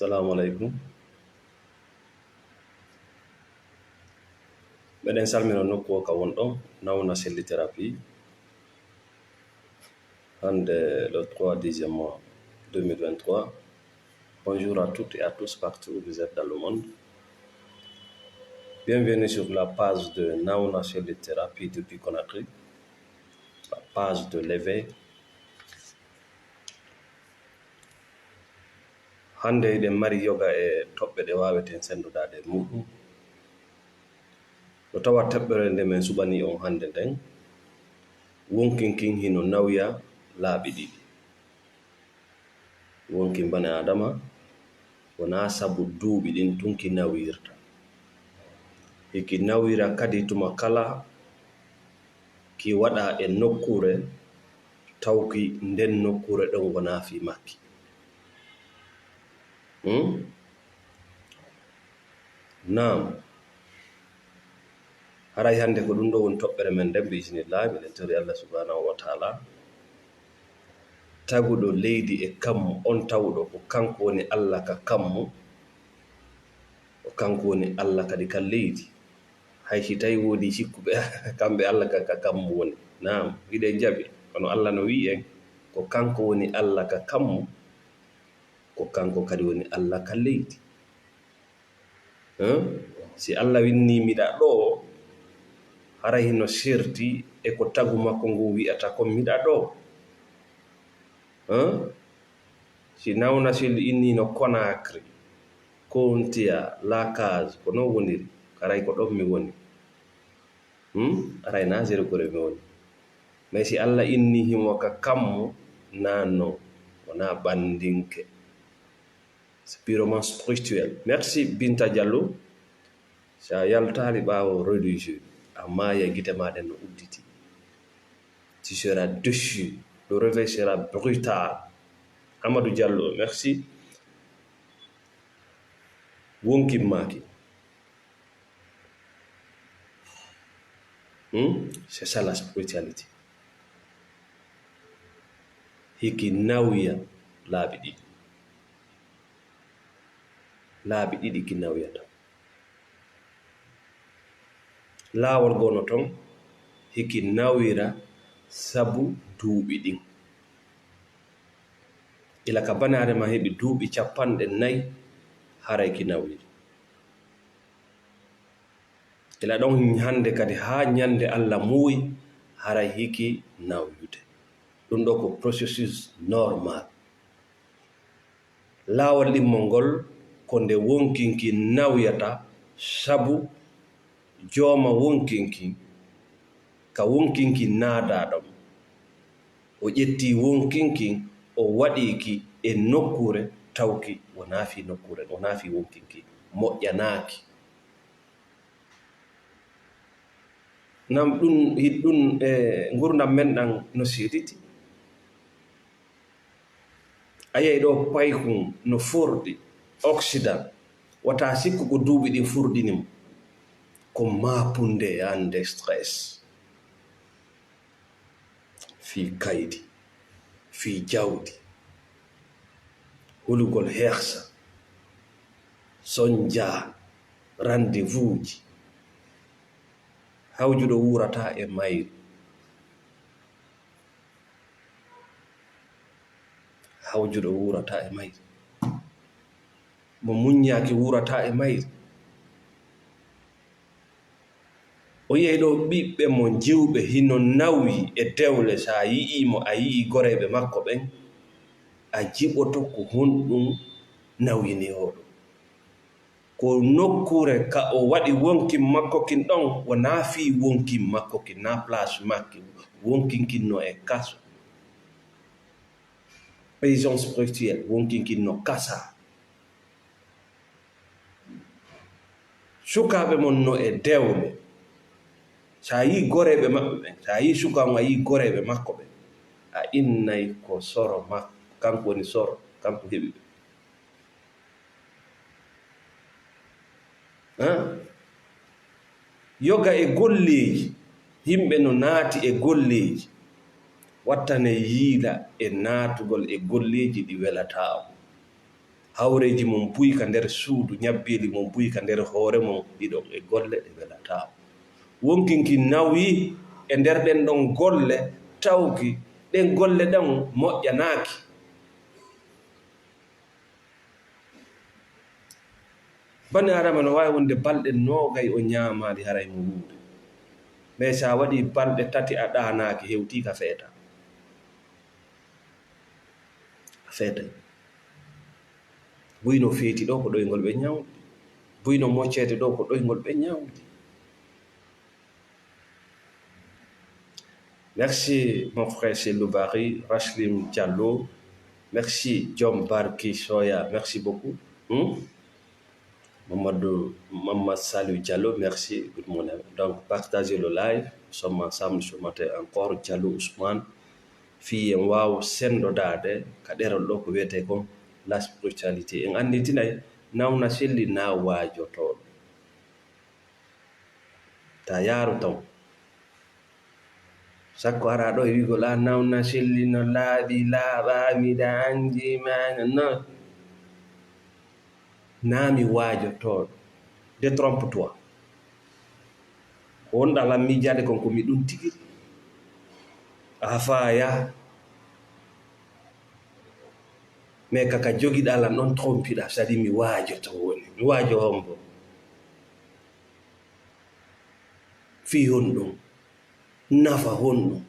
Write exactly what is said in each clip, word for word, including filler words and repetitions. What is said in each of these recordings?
Assalamu alaikum. Meɗen salmina nokku o ka wonɗon, Nawna Selli Thérapie. Hannde, le trois dixième mois deux mille vingt-trois. Bonjour à toutes et à tous, partout où vous êtes dans le monde. Bienvenue sur la page de Nawna Selli Thérapie depuis Conakry, la page de l'éveil. Hannde eɗen mari yoga e toɓɓe ɗe waaweten senndodaade e muɗum. No tawa toɓɓere nde min suɓanii on hannde nden, wonkin kin hino nawya laabi ɗiɗi. Wonkin bani Aadama, wonaa sabu duuɓi ɗin tun ki nawirta. Hiki nawira kadi tuma kala ki waɗa e nokkuure, tawki nden nokkuure ɗon wonaa fii makki. Hmm? Naam. Haray hannde ko ɗum ɗo woni toɓɓere men nden, bi iznillah, miɗen tori Allah subhanahu wa ta'ala taguɗo leydi e kammu, on tawuɗo ko kanko woni Allah ka kammu, ko kanko woni Allah kadi ka leydi. Hay si tawi woodi sikkuɓe, kamɓe Allah ka, ka kammu woni. Naam, hiɗen jaɓi. Kono Allah no wi'i en, ko kanko woni Allah ka kammu, ko kanko kadi woni Allah ka leydi. Hein? Si Allah winnii miɗa ɗoo, haray hino serti e ko tagu makko ngun wi'ata kon miɗa ɗoo. Hein? Si Nawna Selli innii no Conakry, Kontiya, La Case, ko non woniri, haray ko ɗon mi woni. Hmm? Haray na Zéro Gorée mi woni. Mais si Allah innii himo ka kammu, na non, wonaa ɓandinke. C'est purement spirituel. Merci, Binta Diallo. Si a yaltaali ɓaawo religieux, a maaya, gite maa ɗen no udditi. Tu seras déçu. Le réveil sera brutal. Amadou Diallo, merci. Wonkin maaki. Hmm? C'est ça la spiritualité. Hiki nawya laabi ɗiɗi. Laabi ɗiɗi ki nawyata. Laawol goo no ton, hiki nawira sabu duuɓi ɗin. Ila ka bani Aadama heɓi duuɓi cappanɗe nayi, haray ki nawiri. Ila ɗon hannde kadi haa ñande Allah muuyi, haray hiki nawyude. Ɗum ɗo ko processus normal. Laawol ɗimmol ngol ko nde wonkinki nawyata, sabu jooma wonkinki, ka wonkinki naadaa ɗon, o ƴetti wonkinki, o waɗi ki e nokkuure tawki wonaa fii nokkuure, wonaa fii wonkinki, moƴƴanaaki. Nam ɗum, hiɗ ɗum e ngurndan men ɗan no seediti. A yi'ay ɗoo paykun no furɗi, oxydant, wata sikku ko duuɓi ɗin furɗini mo. Ko maapunde e annde stress. Fii kaydi, fii jawdi, hulugol hersa, sonjaa, rendez-vous ji. Hawjuɗo wuurataa e mayri. Hawjuɗo wuurataa e mayri. Mo muññaaki wuurataa e mayri. O yi'ay ɗoo ɓiɓɓe mo jiwɓe hino nawyi e dewle, si a yi'ii mo, a yi'ii goreeɓe makko ɓen, a jiɓoto ko honɗum nawyini oo ɗoo. Ko nokkuure ka o waɗi wonkin makko kin ɗon, wonaa fii wonkin makko kin, naa place makki, wonkin kin no e kaso. Prison spirituelle, wonkin kin no kasaa. Sukaaɓe mon no e dewle. Si a yi'ii goreeɓe maɓɓe ɓen, si a yi'ii suka on, a yi'ii goreeɓe makko ɓen, a innay ko soro makko, kanko woni soro, kanko heɓi ɓe. Haa? Yoga e golleeji, yimɓe no naati e golleeji, wattanee yiila e naatugol e golleeji ɗi welataa on. Awreeji mum buy ka nder suudu, ñabbeeli mum buy ka nder hoore mum, ɗiɗon e golle ɗe welataa. Wonkinki nawi e nder ɗen ɗon golle, tawki ɗen golle ɗon moƴƴanaaki. Bani Aadama no waawi wonde balɗe noogay o ñaamaali haray mo wuuri. Mais so a waɗii balɗe tati a ɗaanaaki, hewtii ka feeta. A feetay. Buy no feeti ɗoo ko ɗoyngol ɓe ñawdi. Buy no mocceede ɗoo ko ɗoyngol ɓe ñawdi. Merci, mon frère Selou Bari, Rachlim Diallo. Merci, John Barki Soya. Merci beaucoup. Hmm? Mamadou, Mamadou Salou Diallo, merci. Good morning. Donc, partagez le live. Nous sommes ensemble ce matin encore. Diallo Ousmane. Fii en waawo senndodaade ka ɗerol ɗoo ko wiyetee kon la spiritualité. En annditinay nawna selli na waajotooɗo. Ta yaaru taw. Sakko ara ɗo e wi'ugol, "A nawna selli no laaɓi, laaɓaami, da anndi ma, no." Na mi waajotooɗo. Détrompe-toi. Ko wonɗaa lan miijaade kon ko mi ɗum tigi. A faaya. Mais kaka jogiɗaa lan ɗon trompiɗaa, sadi mi waajoto woni. Mi waajo hombo. Fii honɗum? Nafa honɗum?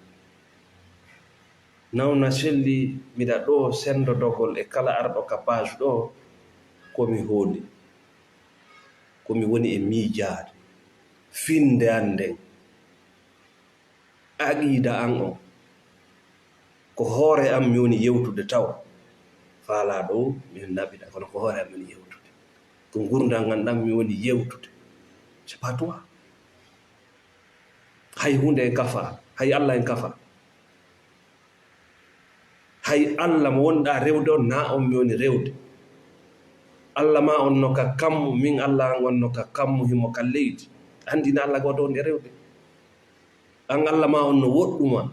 Nawna selli, miɗa ɗoo senndodogol e kala arɗo ka page ɗoo, ko mi hooli, ko mi woni e miijaade, finnde an nden, aqiida an on, ko hoore an mi woni yewtude taw, faalaaɗo o, mi naɓiɗa, kono ko hoore an mi woni yewtude, ko ngurndan an ɗan mi woni yewtude, c'est pas toi. Hay huunde en kafa, hay Alla en kafa. Hay Alla mo wonɗaa rewde on, na on mi woni rewde. Alla ma on no ka kammu, min Alla an on no ka kammu, himo ka leydi. Anndina Alla gooto woni e rewde. An Alla ma on no woɗɗuma.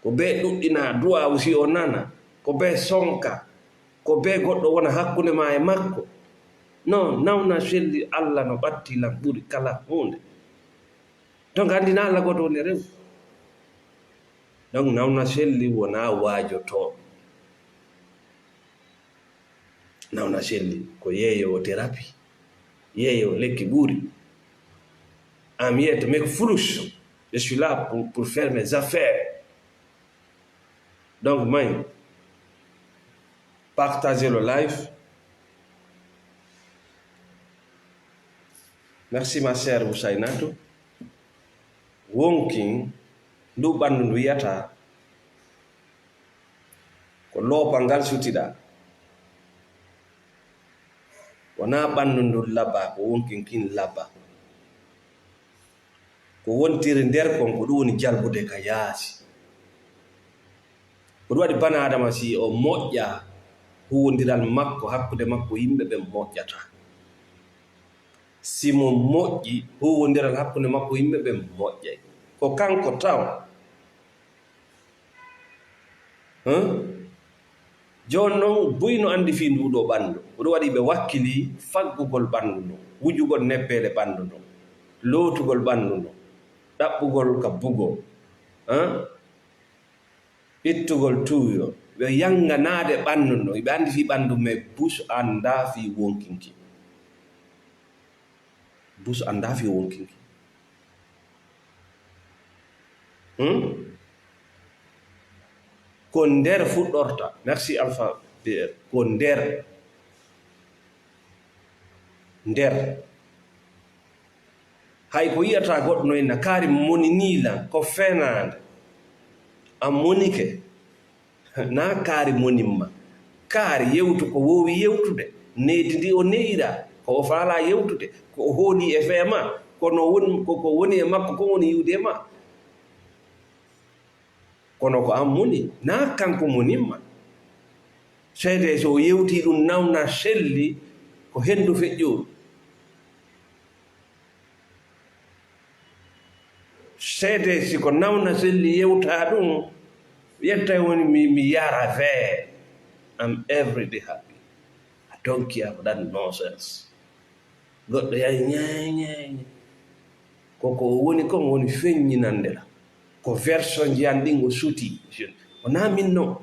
Ko bee ɗuɗɗina duwaawu si o nana, ko bee sonka, ko bee goɗɗo wona hakkunde ma e makko. Non, nawna selli Alla no ɓatti lan ɓuri kala huunde. Donc, anndina Alla gooto woni e rewde. Donc, nawna selli wona waajotoo. Nawna selli ko yeeyo thérapie, yeeyo lekki ɓuri. I'm here to make foolish. Je suis là pour, pour faire mes affaires. Donc, may, partagez le live. Merci, ma sœur Husaynatu. Wonkin, ndu ɓanndu ndu yiyata, ko loopal ngal sutiɗaa. Wonaa ɓanndu ndun labaa, ko wonkin kin labaa. Ko wontiri nder kon, ko ɗum woni jalbude ka yaasi. Ko ɗum waɗi bana Adama, si o moƴƴaa, huuwondiral makko hakkunde makko yimɓe ɓen moƴƴataa. Si mo moƴƴi, huuwondiral hakkunde makko yimɓe ɓen moƴƴay. Ko kanko taw. Hum? Jooni non, buy no anndi fii nduu ɗoo ɓanndu. Ko ɗum waɗi ɓe wakkili faggugol ɓanndu ndun, wujugol nebbeele ɓanndu ndun, lootugol ɓanndu ndun, ɗaɓɓugol ka bugo, hum? Ittugol tuuyo, ɓe yannganaade ɓanndu ndun. Ɓe anndi fii ɓanndu, mais Bush anndaa fii wonkinki. Bush anndaa fii wonkinki. Hmm? Ko nder fuɗɗorta. Merci, Alpha B R. Ko nder. Nder. Hay ko yi'ata goɗɗo no inna, kaari moninii lan, ko fenaande. A monike. Na kaari monimma. Kaari yewtu ko woowi yewtude. Nehdi ndi o nehiraa, ko o faalaa yewtude, ko o hoolii e fee maa, kono won-, ko, ko woni e makko kon woni yi'ude e maa. Kono ko an moni, na kanko monimma. Seedee so o yewtii ɗum nawna selli, ko henndu feƴƴooru. Seedee si ko nawna selli yewtaa ɗum, yettay woni mi, mi yara fee. I'm everyday happy. A donki a waɗan nonsense. Goɗɗo yahi ñeeñeeñe. Ko ko o woni kon woni feññinande la. Ko version njiyan ɗin o suti. O naa min non.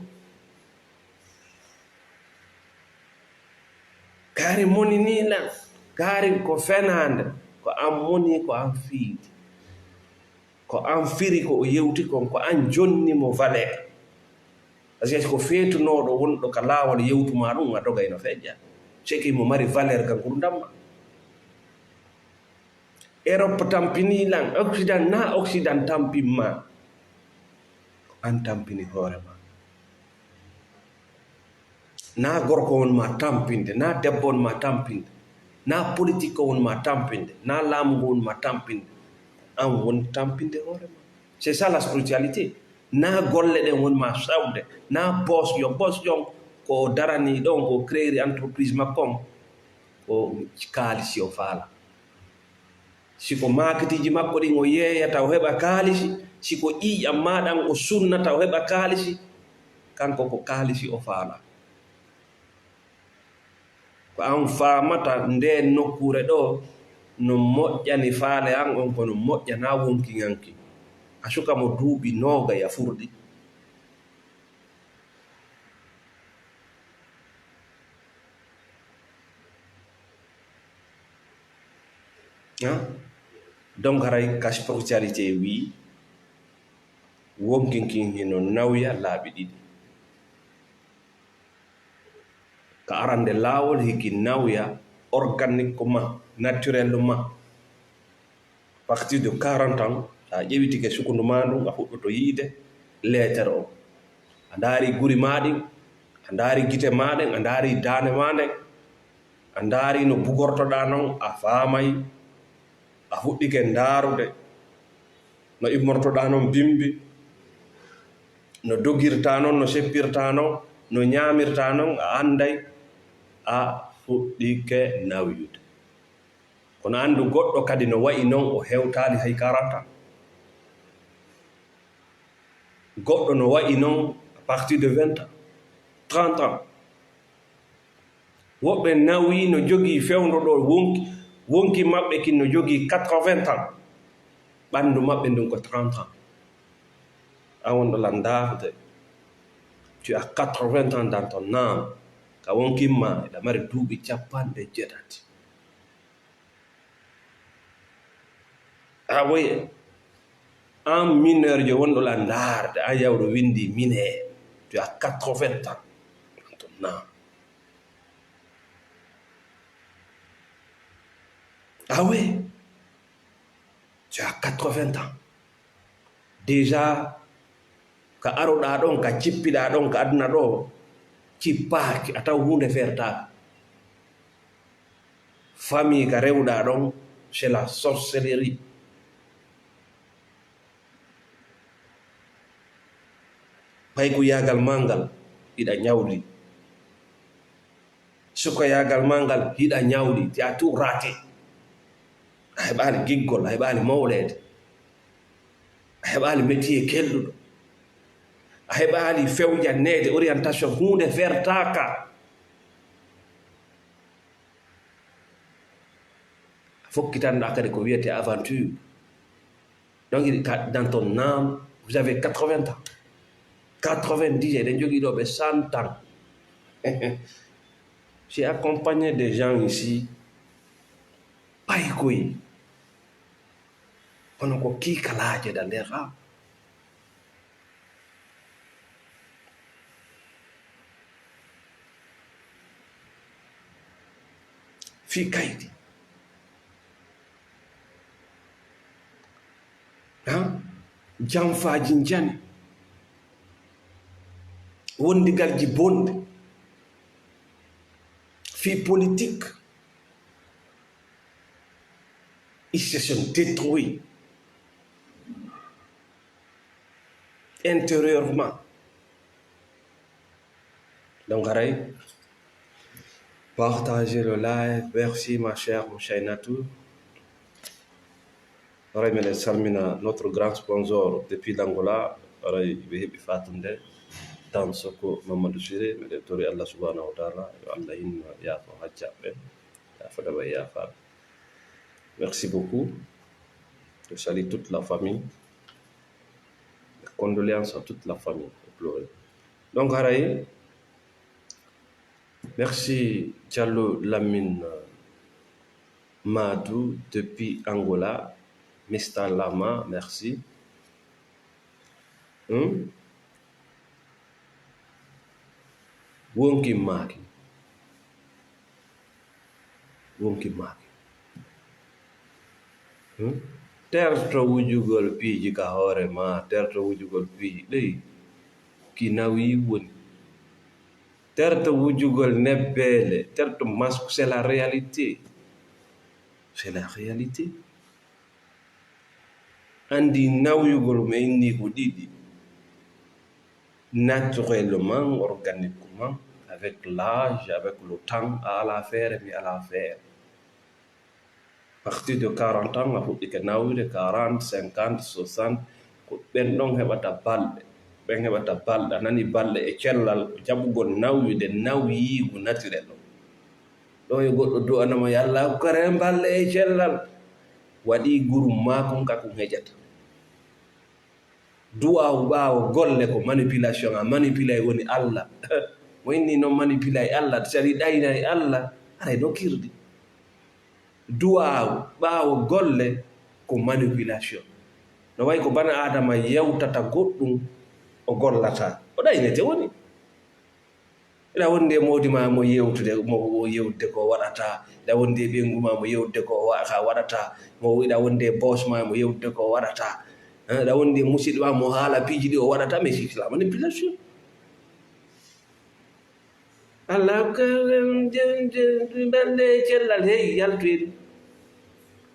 Kaari moni nii lan. Kaari ko fenaande. Ko an moni, ko an fiidi. Ko an firi ko o yewti kon, ko an jonni mo valeur. Parce que ko feetunooɗo wonɗo ka laawol yewtu ma ɗum, a dogayno feƴƴa. Seki mo mari valeur ka ngurdam ma. Europe tampini lan, Occident, na Occident tampin ma. Ko an tampini hoore ma. Na gorko won ma tampinde, na debbo won ma tampinde, na politique ko won ma tampinde, na laamu ngu won ma tampinde. An woni tampinde hoore ma. C'est ça la spiritualité. Na golle ɗen won ma sawde, na boss yo boss jon ko o darani ɗon, ko o créeri entreprise makko on, ko kaalisi o faala. Si ko maakitiiji makko ɗin o yeeyata o heɓa kaalisi, si ko ƴiiƴam maa ɗan o sunnata o heɓa kaalisi, kanko ko kaalisi o faala. Ko an faamata ndeen nokkuure ɗoo no moƴƴani faale an on, kono moƴƴanaa wonkiŋanki. A suka mo duuɓi noogay a furɗi. Hein? Donc, haray ka spiritualité wi, wonkinkin hino nawya laabi ɗiɗi. Ka arande laawol hiki nawya organique ma, naturel ma. Partir de quarante ans, sa ƴewitike sukundu ma ndun, a fuɗɗoto yiide leetere o. A ndaari guri ma ɗin, a ndaari gite ma ɗen, a ndaari daande ma nden, a ndaari no bugortoɗaa non, a faamay, a fuɗɗike ndaarude no immortoɗaa non bimbi, no dogirtaa non, no seppirtaa non, no ñaamirtaa non, a anday, a fuɗɗike nawyude. Kono anndu goɗɗo kadi no wa'i non, o hewtaali hay quarante ans. Goɗɗo no wa'i non à partir de vingt ans, trente ans. Woɓɓe nawi no jogii fewndo ɗo wonki, wonki maɓɓe kin no jogii quatre-vingts ans. Ɓanndu maɓɓe ndun ko trente ans. A wonɗo lan ndaarde, tu as quatre-vingts ans dans ton âme. Ka wonkin ma, eɗa mari duuɓi capanɗe jeetati. Ah oui, an mineur jo wonɗo la ndaarde, an yawɗo windi mineur, tu as quatre-vingts ans. Non. Ah oui, tu as quatre-vingts ans. Déjà, ka aroɗaa ɗon, ka cippiɗaa ɗon, ka aduna ɗo, cippaaki, a taw huunde fertaaka. Famille ka rewɗaa ɗon, c'est la sorcellerie. Paykuyaagal maa ngal, hiɗa ñawli. Sukayaagal maa ngal, hiɗa ñawli, tu as tout raté. A heɓaali giggol, a heɓaali mawleede, a heɓaali métier kelɗuɗo, a heɓaali fewjanneede, orientation, huunde fertaaka. A fokkitanɗaa kadi ko wiyetee aventure. Donc, il- ka- dans ton âme, vous avez quatre-vingts ans. Quatre-vingt-dix, eɗen jogii ɗo ɓe cent ans. J'ai accompagné des gens ici, paykoy, kono ko kiikalaaje da nder am. Fii kaydi. Ha? Janfaaji njani. Wondigalji bonɗi. Fii politique. Ils se sont détruits intérieurement. Donc, haray, partagez le live. Merci, ma chère Mouchaïnatou. Haray, miɗen salmina notre grand sponsor depuis l'Angola. Haray, ɓe heɓi fatunde. Tan Soko Mamadou Siré, miɗen tori Allah subhanahu wa taala, yo Allah hinno yaafo hajjaɓe, yaafo ɗaɓa e yaafaaɓe. Merci beaucoup. Je salue toute la famille. Mes condoléances à toute la famille. Donc, haray, merci Diallo Lamine, euh, Madou depuis Angola. Mister Lama, merci. Hmm? Wonki maaki. Wonki maaki. Hmm? Terto wujugol piiji ka hoore ma, terto wujugol piiji ɗey, ki nawi woni. Terto wujugol nebbeele, terto masque, c'est la réalité. C'est la réalité. Anndi nawyugol mo inni ko ɗiɗi. Naturellement, organiquement, avec l'âge, avec le temps, a ala feere, mi ala feere. Partir de quarante ans, a fuɗɗike nawde, quarante, cinquante, soixante, ko ɓen ɗon heɓata balɗe. Ɓen heɓata balɗe, a nani balɗe e cellal, jaɓugol nawyude, nawyiigu naturel on. Ɗo e goɗɗo du'anama, "Yalla, hokkere en balɗe e cellal." Waɗi gurum maakun ka kun heƴata. Du'aawu ɓaawo golle ko manipulation, a manipulay woni Allah. Mo inni non manipulay Allah, sari ɗaynay Allah, aray no kirdi. Du'aawu ɓaawo golle ko manipulation. No way ko bana Adama yewtata goɗɗum o gollata. O ɗaynete woni. Ina wondi e mawdi ma mo yewtude, mo yewtude ko waɗata. Ina wondi e ɓeyngu ma mo yewtude ko wa-, ka waɗata. Mo ina wondi e boss ma mo yewtude ko waɗata. Eh, ina wondi e musidɗo ma mo haala piiji ɗi o waɗata, mais c'est la manipulation. Allah ko, em, jem, jem, balɗe cellal, hey, yaltu e ɗum.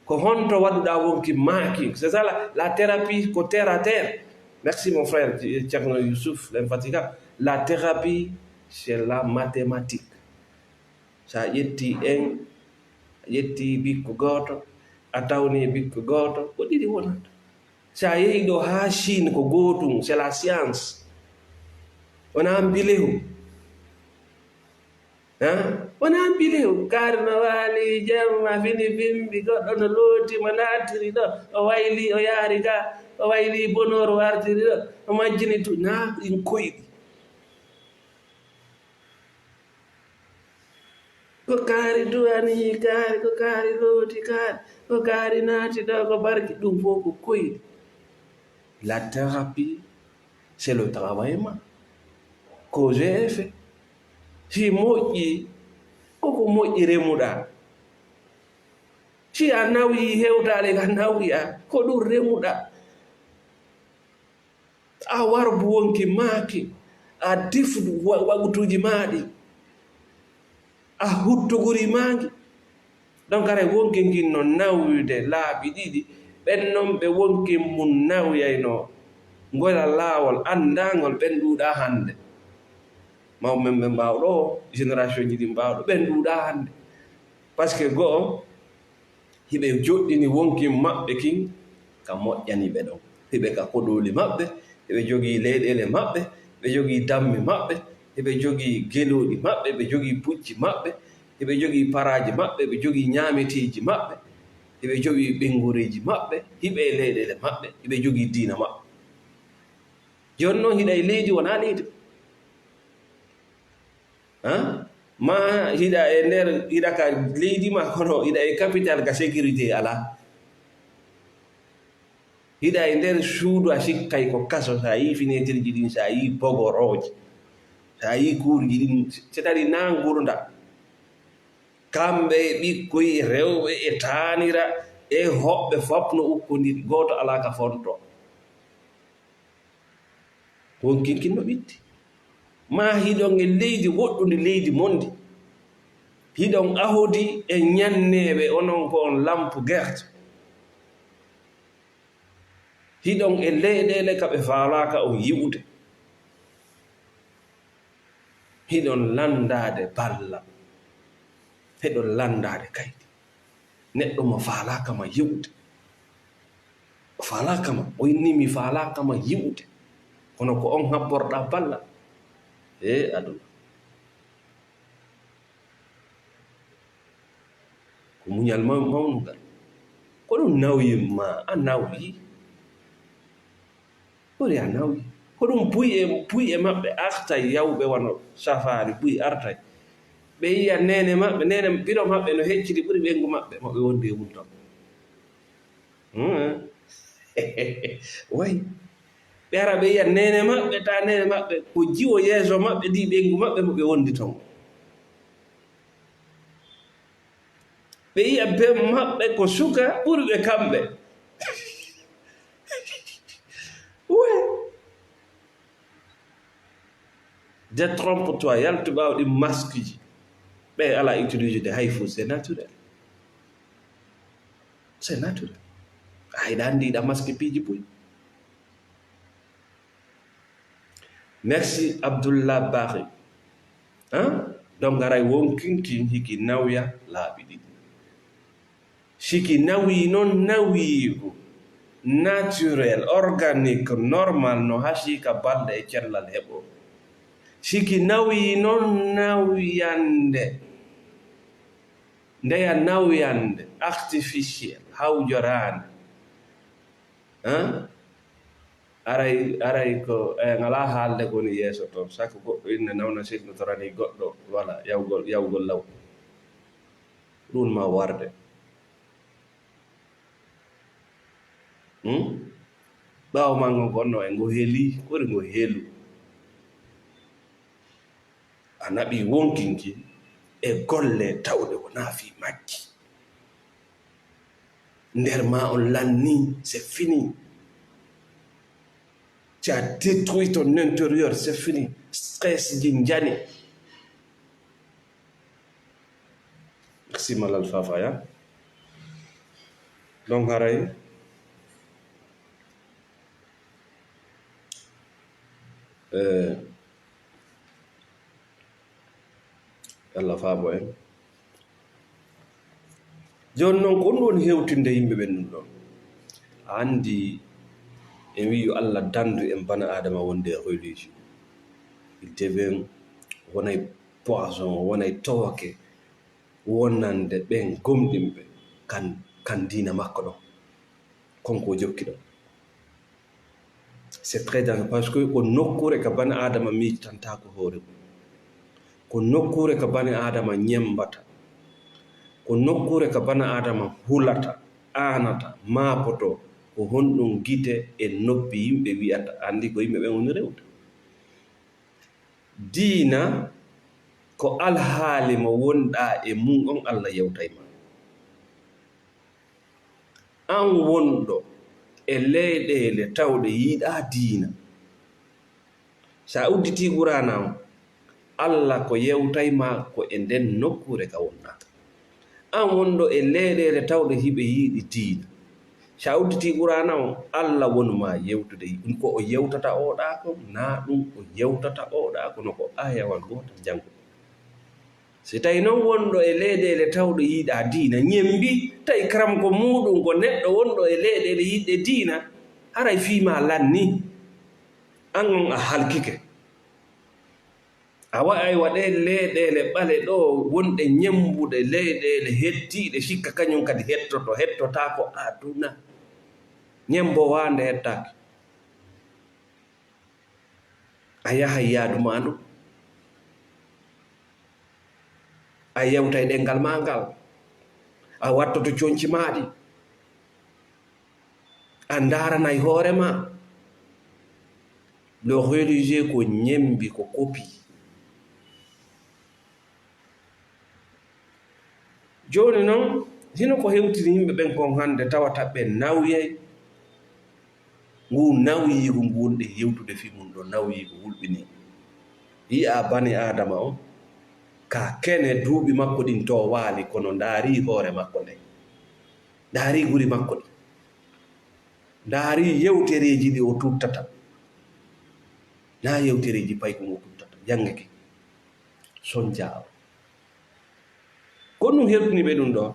Ko honto waɗuɗaa wonki maaki? C'est ça la, la thérapie, ko terre à terre. Merci mon frère, Thierno Youssouf, l'infatigable. La thérapie, c'est la mathématique. Sa ƴetti en, a ƴetti bikku gooto, a tawni bikku gooto, ko ɗiɗi wonata. Sa yehi ɗo haa Chine, ko gootum, c'est la science. Wonaa mbilehu. Ha? Wonaa mbilehu. Kaari no waali jamma, fini bimbi, goɗɗo no looti, mo naatiri ɗo, o wayli, o yaari ga, o wayli bonoor, o artiri ɗo, o majjini tu-, naa ɗin koyɗi. Ko kaari duwani kaari, ko kaari looti kaari, ko kaari naati ɗo, ko barki, ɗum fof ko koyɗi. La thérapie, c'est le travail ma. Cause et effet. Si moƴƴi, koko moƴƴi remuɗaa. Si a nawyi hewtaade ka nawya, ko ɗum remuɗaa. A warbu wonki maaki, a defudu wa-, wagutuuji maa ɗi, a huttuguri maa ngi. Donc, haray wonki ngin no nawyude laabi ɗiɗi. Ɓen non ɓe wonki mun nawyaynoo, ngola laawol anndaangol, ɓen ɗuuɗaa hannde. Mawɓe men ɓe mbaaw ɗo, génération ji ɗin mbaaw ɗo, ɓen ɗuuɗaa hannde. Parce que go'o, hiɓe joɗɗini wonki maɓɓe kin ka moƴƴani ɓe ɗon. Hiɓe ka koɗooli maɓɓe, hiɓe jogii leyɗeele maɓɓe, ɓe jogii dammi maɓɓe, hiɓe jogii gelooɗi maɓɓe, ɓe jogii pucci maɓɓe, hiɓe jogii paraaji maɓɓe, ɓe jogii ñaameteeji maɓɓe, hiɓe jogii ɓenngoreeji maɓɓe, hiɓe e leyɗeele maɓɓe, hiɓe jogii diina maɓɓe. Jooni non hiɗa e leydi, wonaa leydi. Han? Ma hiɗa e nder, hiɗa ka leydi ma, kono hiɗa e capital ka sécurité alaa. Hiɗa e nder suudu a sikkay ko kaso, sa yii finetirji ɗin, sa yii bogorooji, sa yii kuurji ɗin, c'est-à-dire na ngurnda. Kamɓe e ɓikkoy rewɓe e taanira e hoɓɓe fop no ukkondiri, gooto alaa ka fonto. Wonkinkin no ɓitti. Ma hiɗon e leydi woɗɗundi, leydi mondi. Hiɗon ahodi e ñanneeɓe, onon ko on lampu gerte. Hiɗon e leyɗeele ka ɓe faalaaka on yi'ude. Hiɗon lanndaade balla. Hiɗon lanndaade kaydi. Neɗɗo mo faalaaka ma yi'ude. O faalaaka ma, o inni mi faalaaka ma yi'ude. Kono ko on habborɗaa balla. E aduna. Ko muñal maw-, mawnungal. Ko ɗum nawyi ma, a nawyi. Ɓuri a nawyi. Ko ɗum buy e, buy e maɓɓe artay yawɓe wano safaari, buy artay. Ɓe yiya neene maɓɓe, neene, biro maɓɓe no heccidi ɓuri ɓeyngu maɓɓe, mo ɓe wondi e mum ton. Hmm. Way. Ɓe ara ɓe yiya neene maɓɓe, ta neene maɓɓe, ko jiwo yeeso maɓɓe, di ɓeyngu maɓɓe, mo ɓe wondi ton. Ɓe yiya ben maɓɓe ko suka ɓuri ɓe kamɓe. Ouais. Détrompe-toi, yaltu ɓaawo ɗi masque ji. Ɓe ala utiliser de hay fo, c'est naturel. C'est naturel. Ay, ɗa andi ɗa masque piiji buy. Merci Abdullah Bari. Hein? Donc, haray wonkinkin hiki nawya laabi ɗiɗi. Siki nawyi non nawyiigu naturel, organique, normal no hasii ka balɗe e cellal heɓo. Siki nawyi non nawyande, ndeya nawyande, artificiel, hawjoraande. Hein? Aray, aray ko, eh, ngalaa haalde ko woni yeeso toon. Saka goɗɗo inne nawna sinno torani goɗɗo, wala, yawgol, yawgol law. Ɗum ma warde. Hmm? Ɓaawo maa ngo gonno e ngo heli, kori ngo helu. A naɓi wonkinki e golle tawɗe wonaa fii majji. Nder ma on lanni, c'est fini. Tu as détruit ton intérieur, c'est fini. Stress ji njani. Merci Malal Fafa ya. Donc haray, eh, Allah faabo en. Jooni noon, ko ɗum woni hewtinde yimɓe ɓen ɗum ɗon. A anndi, en wii yo Allah danndu en bana Aadama wonde e religion. Il devient, wonay poison, wonay tooke wonande ɓen gomɗinɓe kan, kan diina makko ɗon. Kon ko jokki ɗon. C'est très dangereux, parce que ko nokkuure ka bani Aadama miijitantaako hoore mum. Ko nokkuure ka bani Aadama ñemmbata. Ko nokkuure ka bani Aadama hulata, aanata, maapoto. Ko honɗum gite e noppi yimɓe wi'ata, anndi ko yimɓe ɓen woni rewde. Diina ko alhaali mo wonɗaa e mum on, Allah yewtay ma. An wonɗo e leyɗeele tawɗe yiɗaa diina, so a udditii Quraana on, Allah ko yewtay ma ko e nden nokkuure ka wonɗaa. An wonɗo e leyɗeele tawɗe hiɓe yiɗi diina, so a udditii Quraana on, Allah wonu ma yewtude. Ɗum ko o yewtata oɗaa ko, naa ɗum o yewtata oɗaa ko, no ko aayawal gootal janngo. Si tawi non wonɗo e leyɗeele tawɗo yiɗaa diina, ñembi, tawi karamko muuɗum ko neɗɗo wonɗo e leyɗeele yiɗɗe diina, haray fii maa lanni, an on a halkike. A wa'ay waɗee leyɗeele ɓale ɗoo wonɗe ñembuɗe leyɗeele hettiiɗe, sikka kañum kadi hettoto, hettotaako aduna. Ñembo waande hettaaki. A yahay yaadu maa ndu. A yewtay ɗenngal maa ngal. A wattoto conci maa ɗi. A ndaaranay hoore maa. Le religieux ko ñembi, ko kopi. Jooni non, hino ko hewtini yimɓe ɓen kon hannde, tawata ɓe nawyay. Ngu nawyiigu ngu wonɗen hewtude fii mum ɗoo, nawyiigu hulɓinii. Yi'aa bani Aadama on, ka kene duuɓi makko ɗin toowaali, kono ndaarii hoore makko nden. Ndaarii guri makko ɗin. Ndaarii yewtereeji ɗi o tuttata. Naa yewtereeji paykun o tuttata. Janngake. Sonjaawo. Ko ɗum helpini ɓe ɗum ɗoo.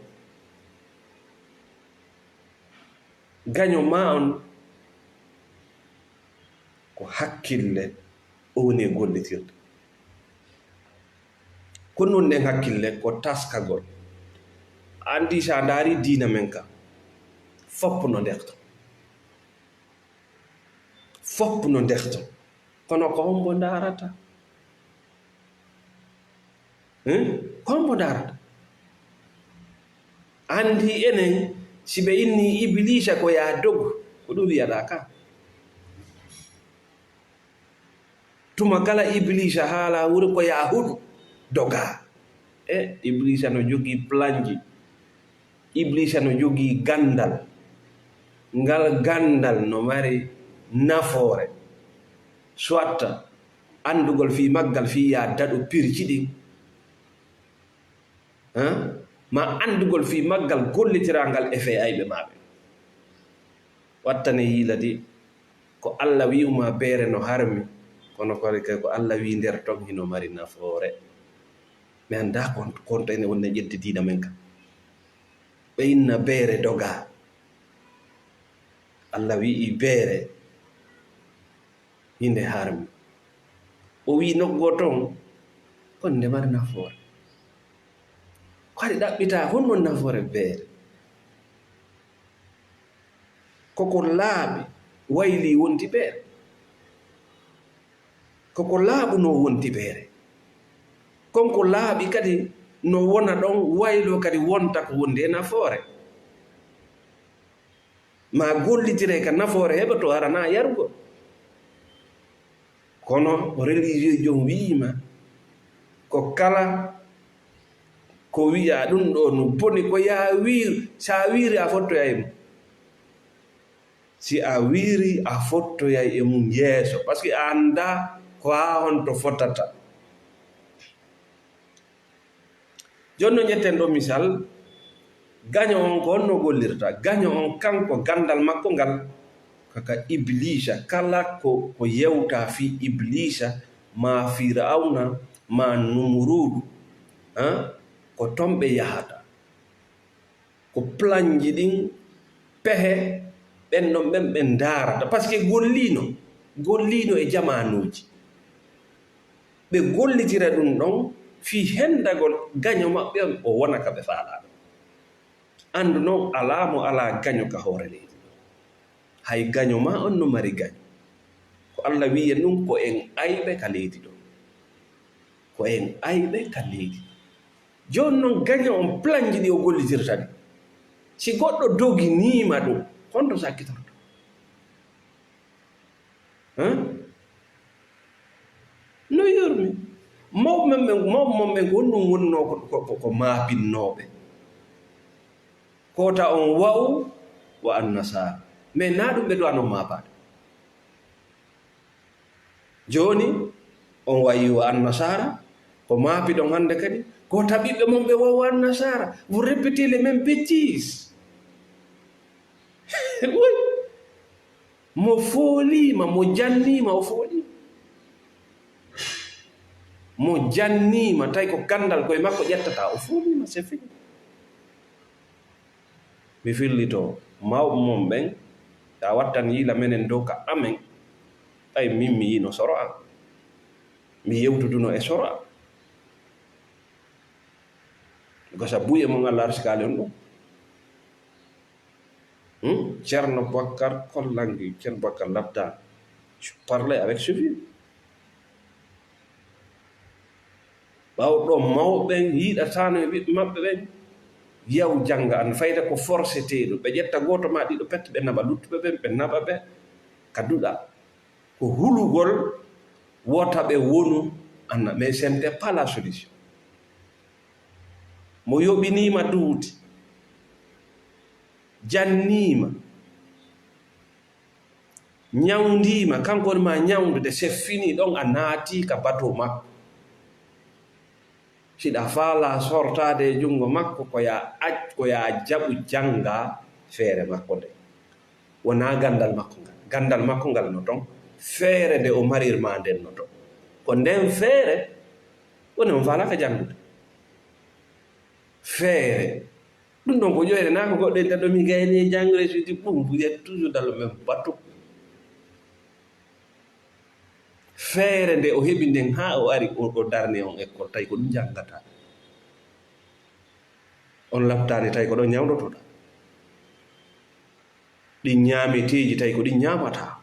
Gaño maa on ko hakkille o woni e gollitirde. Ko nun nden hakkille ko taskagol. Anndi, so a ndaari diina men ka, fop no nder ton. Fop no nder ton. Kono ko hombo ndaarata? Hmm? Ko hombo ndaarata? Anndi enen, si ɓe inni Ibiliisa ko yaa dogu, ko ɗum wi'aɗaa ka. Tuma kala Ibiliisa haala wuro ko yaa huɗu, dogaa. E, Ibiliisa no jogii planji. Ibliisa no jogii ganndal. Ngal ganndal no mari nafoore. Soit anndugol fii maggal, fii yaa daɗu pirji ɗin. Hein? Ma anndugol fii maggal gollitirangal e fee ayɓe maa ɓen. Wattane yiiladi, ko Alla wi'u maa beere no harmi, kono kadi ko Alla wi'i nder ton hino mari nafoore. Mi anndaa kon, kon to ene wonde ƴedde diina men kan. Ɓe inna beere dogaa. Alla wi'i beere hinde harmi. O wi'i noggoo ton, kon nde mari nafoore. Ko haɗi ɗaɓɓitaa honno nafoore beere? Koko laaɓi, waylii wonti beere. Koko laaɓunoo wonti beere. Kon ko laaɓi kadi no wona ɗon, wayloo kadi wonta ko wondi e nafoore. Maa gollitire ka nafoore heɓa to haranaa yarugol. Kono religieux jom wi'ima ko kala ko wi'a ɗum ɗo no boni, ko yaa wiir, sa wiiri a fottoyay e mum. Si a wiiri a fottoyay e mum yeeso, parce que a anndaa ko haa honto fotata. Jooni no ƴetten ɗo misal, gaño on ko honno gollirta? Gaño on kanko ganndal makko ngal, kaka Ibliisa, kala ko, ko yewta fii Ibliisa, maa Firawna, maa Numuruudu, han, ko ton ɓe yahata. Ko planji ɗin, pehe, ɓen ɗon ɓen ɓe ndaarata. Parce que golliino, golliino e jamaanuuji. Ɓe gollitira ɗum ɗon fii hendagol gaño maɓɓe on, o wona ka ɓe faalaa ɗon. Anndu non, alaa mo alaa gaño ka hoore leydi ɗon. Hay gaño maa on no mari gaño. Ko Alla wi'i en ɗum, ko en ayɓe ka leydi ɗon. Ko en ayɓe ka leydi. Jooni non, gaño on, planji ɗi o gollitirta ɗi, si goɗɗo doginiima ɗum, honto sakkitorto? Hein? No yurmi. Mawɓe men ɓen, mawɓe mon ɓen, ko honɗum wonnoo ko, ko, ko, ko maapinnooɓe? Ko ta on wa'u wa annasaara. Mais naa ɗum ɓe du'anoo maapaade. Jooni, on wayi wa annasaara, ko maapiɗon hannde kadi, ko ta ɓiɓɓe mon ɓe wa'u wa annasaara. Vous répétez les mêmes bêtises. Oui. Mo fooliima, mo janniima, o fooliima. Mo janniima, tawi ko ganndal koye makko ƴettata, o fooliima, c'est fini. Mi fillitoo, mawɓe mon ɓen, si a wattan yiila menen dow ka amen, ɓay min mi yiino soro an. Mi yewtuduno e soro an. Gasa buy e mon Alla arsikaali on ɗum. Hmm? Ceerno Bakkar Kollangi, Ceerno Bakkar Labdaan. Je parlais avec ce vieux. Ɓaawo ɗoo, mawɓe ɓen yiɗataano e ɓiɓɓe maɓɓe ɓen, yaw jannga, an fayda ko forceteeɗo. Ɓe ƴetta gooto maa ɗiɗo pet, ɓe naɓa luttuɓe ɓen, ɓe naɓa ɓe ka duɗal. Ko hulugol wota ɓe wonu anna, mais ce n'était pas la solution. Mo yoɓiniima duudi, janniima, ñawndiima, kanko woni maa ñawndude, c'est fini, ɗon a naatii ka bateau makko. Siɗa faalaa sortaade e junngo makko, ko yaa ac-, ko yaa jaɓu janngaa feere makko nde. Wonaa ganndal makko ngal. Ganndal makko ngal no ton. Feere nde o marir maa nden no ton. Ko nden feere woni on faalaaka janngude. Feere. Ɗum ɗon ko ƴoyre, naa ko goɗɗo en tan ɗo mi gayni e janngude, je dis, bon, vous êtes toujours dans le même bateau. Feere nde o heɓi nden haa o ari, o, o darni on école, tawi ko ɗum njanngataa. On laɓtaani, tawi ko ɗon ñawndotoɗaa. Ɗin ñaameteeji, tawi ko ɗin ñaamataa.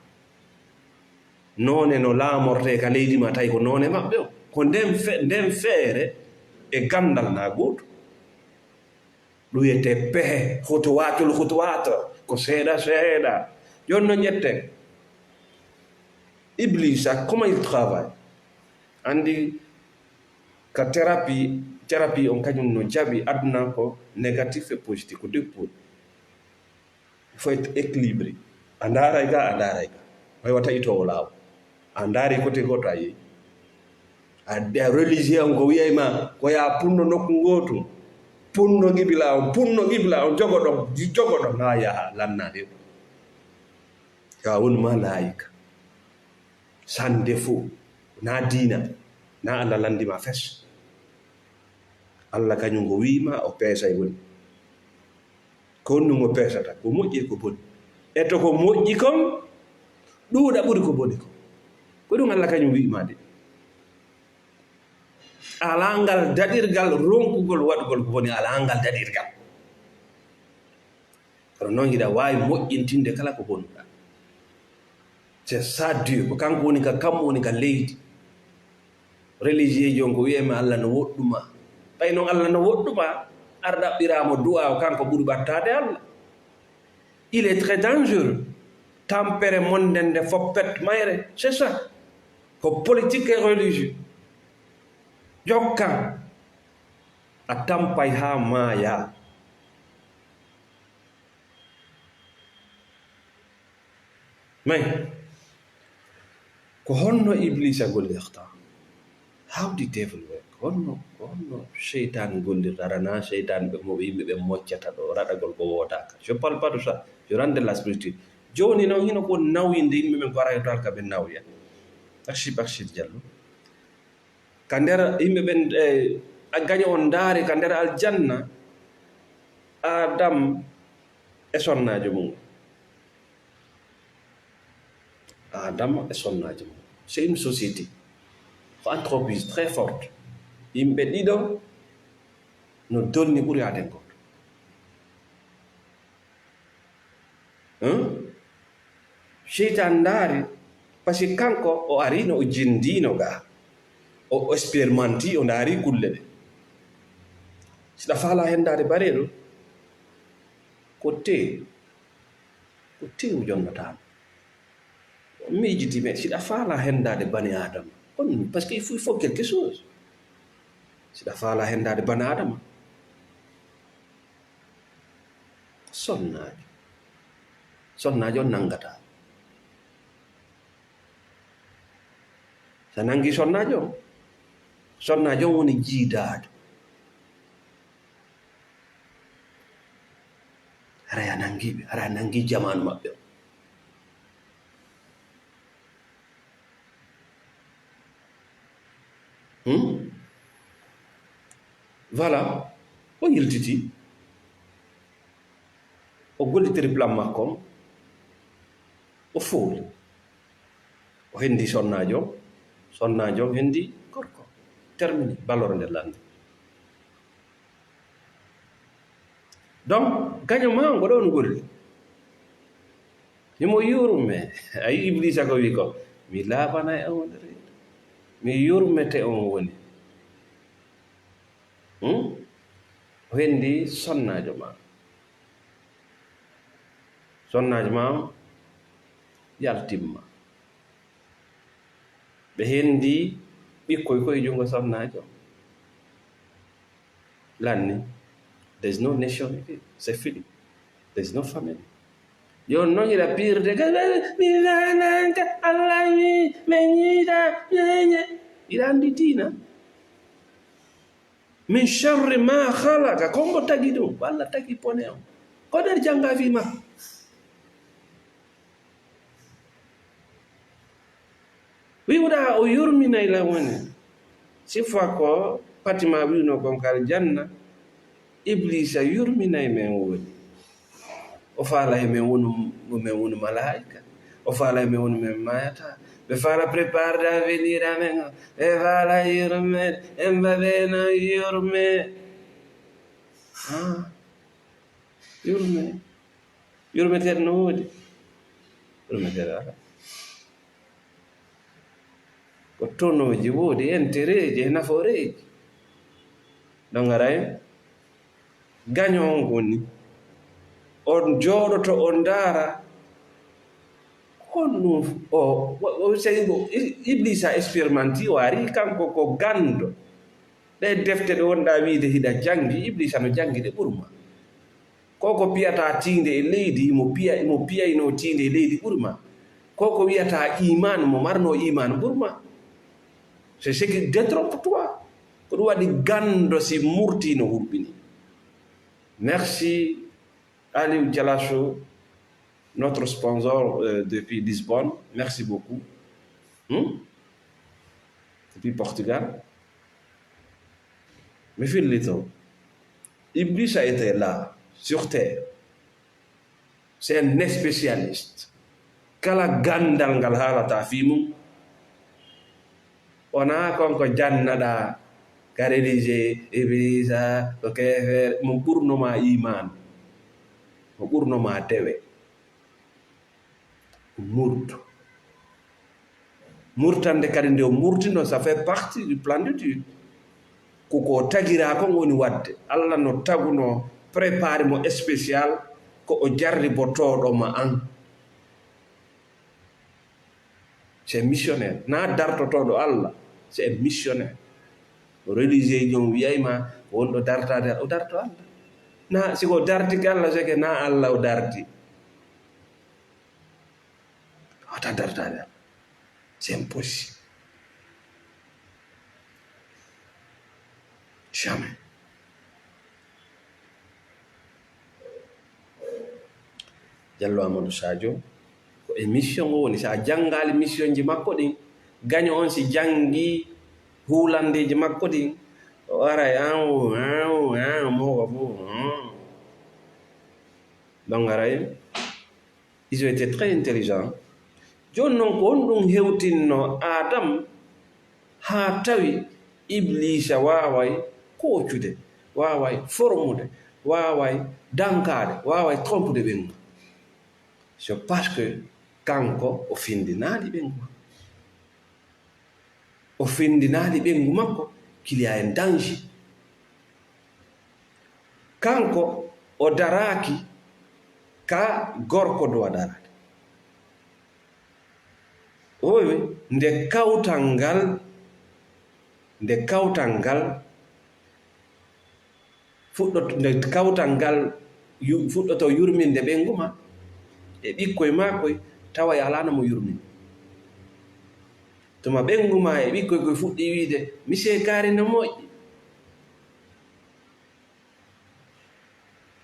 Noone no laamortee ka leydi ma, tawi ko noone maɓɓe on. Ko nden fe-, nden feere e ganndal na gootu. Ɗum wiyetee pehe, khutuwatul khutuwat, ko seeɗa seeɗa. Jooni no ƴetten Iblisa, comment il travaille. Anndi ka thérapie, thérapie on kañum no jaɓi aduna ko négatif e positif, ko deux pôles. Il faut être équilibré. A ndaaray ga, a ndaaray ga. Way wata itoowo laawol. A ndaari côté gooto a yehi. A, a religieux on ko wiyay ma, ko yaa punno nokku ngootu. Punno qibla on, punno qibla on, jogo ɗon, jogo ɗon, haa yaha, lanna ɗe. Yo a wonu ma laayika. Sans défaut. Na diina. Na Allah landi ma fes. Allah kañum ko wi'i ma o peesay woni. Ko honɗum o peesata? Ko moƴƴi e ko boni. E to ko moƴƴi kon, ɗuuɗa ɓuri ko boni kon. Ko ɗum Allah kañum wi'i ma de. Alaa ngal daɗirgal ronkugol waɗugol ko boni, alaa ngal daɗirgal. Kono noon hiɗa waawi moƴƴintinde kala ko bonuɗaa. C'est ça Dieu, ko kanko woni ka kammu, woni ka leydi. Religieux ji on ko wi'ay ma Allah no woɗɗuma. Ɓay noon Allah no woɗɗuma, ar ɗaɓɓiraa mo du'a o, kanko ɓuri ɓattaade Allah. Il est très dangereux. Tampere mon nden nde foppet mayre, c'est ça. Ko politique et religieux. Jokka, a tampay haa maaya. Mais, ko honno Iblisa gollirta? How the devil work? Honno, honno seytaane gollirta? Aɗa na seytaane ɓe mo-, yimɓe ɓe moccata ɗo, raɗagol ko woodaaka. Je parle pas de ça. Je rentre de la spiritualité. Jooni noon, hino ko nawyinde yimɓe ɓen ko ara e to alka ɓe nawya. Archip, Archip Diallo. Ka nder yimɓe ɓen, eh, a gaño on ndaari ka nder aljanna, Adam e sonnaajo mum. Adam e sonnaajo mum. C'est une société. Ko entreprise très forte. Yimɓe ɗiɗo no dolni ɓuri aden gooto. Hein? Seytaan ndaari, parce que kanko o arino, o jindino ga. O, o expérimenti, o ndaari kulle ɗe. Siɗa faala hendaade bareeɗo, ko te, ko te o jonnataano. Miijiti, mais siɗa faala hendaade bani Aadama, on, parce que il faut, il faut quelque chose. Siɗa faala hendaade bani Aadama, sonnaajo, sonnaajo on nanngataa. Sa nanngi sonnaajo on, sonnaajo on woni jiidaajo. Haray a nanngi ɓe, haray a nanngi jamaanu maɓɓe on. Hmm? Voilà, o yiltiti. O gollitiri plan makko on. O fooli. O hendi sonnaajo. Sonnaajo hendi gorko. Termini. Ballore nde lanni. Donc, gaño ma on ko ɗo on golli. Himo yurme. A yi Iblisa ko wi ko, "Mi laaɓanay on reedu. Mi yurmete on woni." Hmm? O hendi sonnaajo ma. Sonnaajo ma on yaltimma. Ɓe hendi ɓikkoy ko e junngo sonnaajo. Lanni. There's no nation again. C'est fini. There's no family. Yo non ira pirde. Mi lananka, Allah mi, mi ñiida, ñeñe. Ira andi diina. Min sharri ma khalaqa. Ko mbo tagi ɗum? Ko Allah tagi pone on. Ko nder jannga fi ma. Wi'uɗaa o yurminay lan woni. Si fois ko Fatima wi'uno kon ka aljanna, Iblisa yurminay men woni. O faalay men wonu, men wonu malaa'ika. O faalay men wonu men maayata. Ɓe fala prépare d'avenir amen. Ɓe fala yurme. Emba ɓe no yurme. Ah, yurme. Yurmeteeɗo no woodi? Yurmeteeɗo alaa. Ko tonooji woodi, intérêtji e nafooreeji. Ɗon ngaray, gaño on woni, on jooɗoto, on ndaara, honɗum o, o, o, sey o, I-, Iblisa expérimenti, o ari, kanko ko ganndo. Ɗe defte ɗe wonɗaa wiide hiɗa janngi, Iblisa no janngi ɗe ɓurma. Ko ko piyata tiinde e leydi, imo piya, imo piyayno tiinde e leydi ɓurma. Ko ko wiyata iman, mo marno iman ɓurma. C'est ce qui détrompe toi. Ko ɗum waɗi ganndo si murti no hurɓini. Merci Aliou Dialasso, notre sponsor, euh, depuis Lisbonne. Merci beaucoup. Hmm? Depuis Portugal. Mi fillito. Iblisa était là, sur terre. C'est un spécialiste. Kala ganndal ngal haalata fii mum, wonaa kon ko jannaɗaa ka religieux, Iblisa, ko keefeer, mo ɓurno ma iman, mo ɓurno ma dewe. Murto. Murtande kadi nde o murtino, ça fait partie du plan de Dieu. Ko ko tagiraa kon woni waɗde. Alla no taguno, préparé mo spécial, ko o jarribotooɗo ma an. C'est missionnaire. Na dartotooɗo Alla, c'est un missionnaire. Religieux jom wiyay ma, wonɗo dartaade, o darto Alla. Na, si ko dartike Alla, c'est que na Alla o darti. Wata dartaade Alla. C'est impossible. Jamais. Jallo Amadou Sadio, ko e mission o woni. So a janngaali missionji makko ɗin, gaño on si janngi huulandeeji makko ɗin, o aray an o, an o, an o, mowga fof, hmm. Donc aray, ils ont été très intelligents. Jooni non, ko honɗum hewtinno Adam haa tawi Ibliisa waaway koocude, waaway formude, waaway dankaade, waaway trompude ɓeyngu? C'est parce que kanko o findinaali ɓeyngu makko. O findinaali ɓeyngu makko qu'il y a un danger. Kanko o daraaki ka gorko doit daraade. O wi, nde kawtal ngal, nde kawtal ngal fuɗɗot-, nde kawtal ngal yu-, fuɗɗoto yurminde ɓeyngu ma e ɓikkoy maa koy, tawa e alaano mo yurminde. Tuma ɓeyngu ma e ɓikkoy koy fuɗɗi wiide, "Misee kaari no moƴƴi."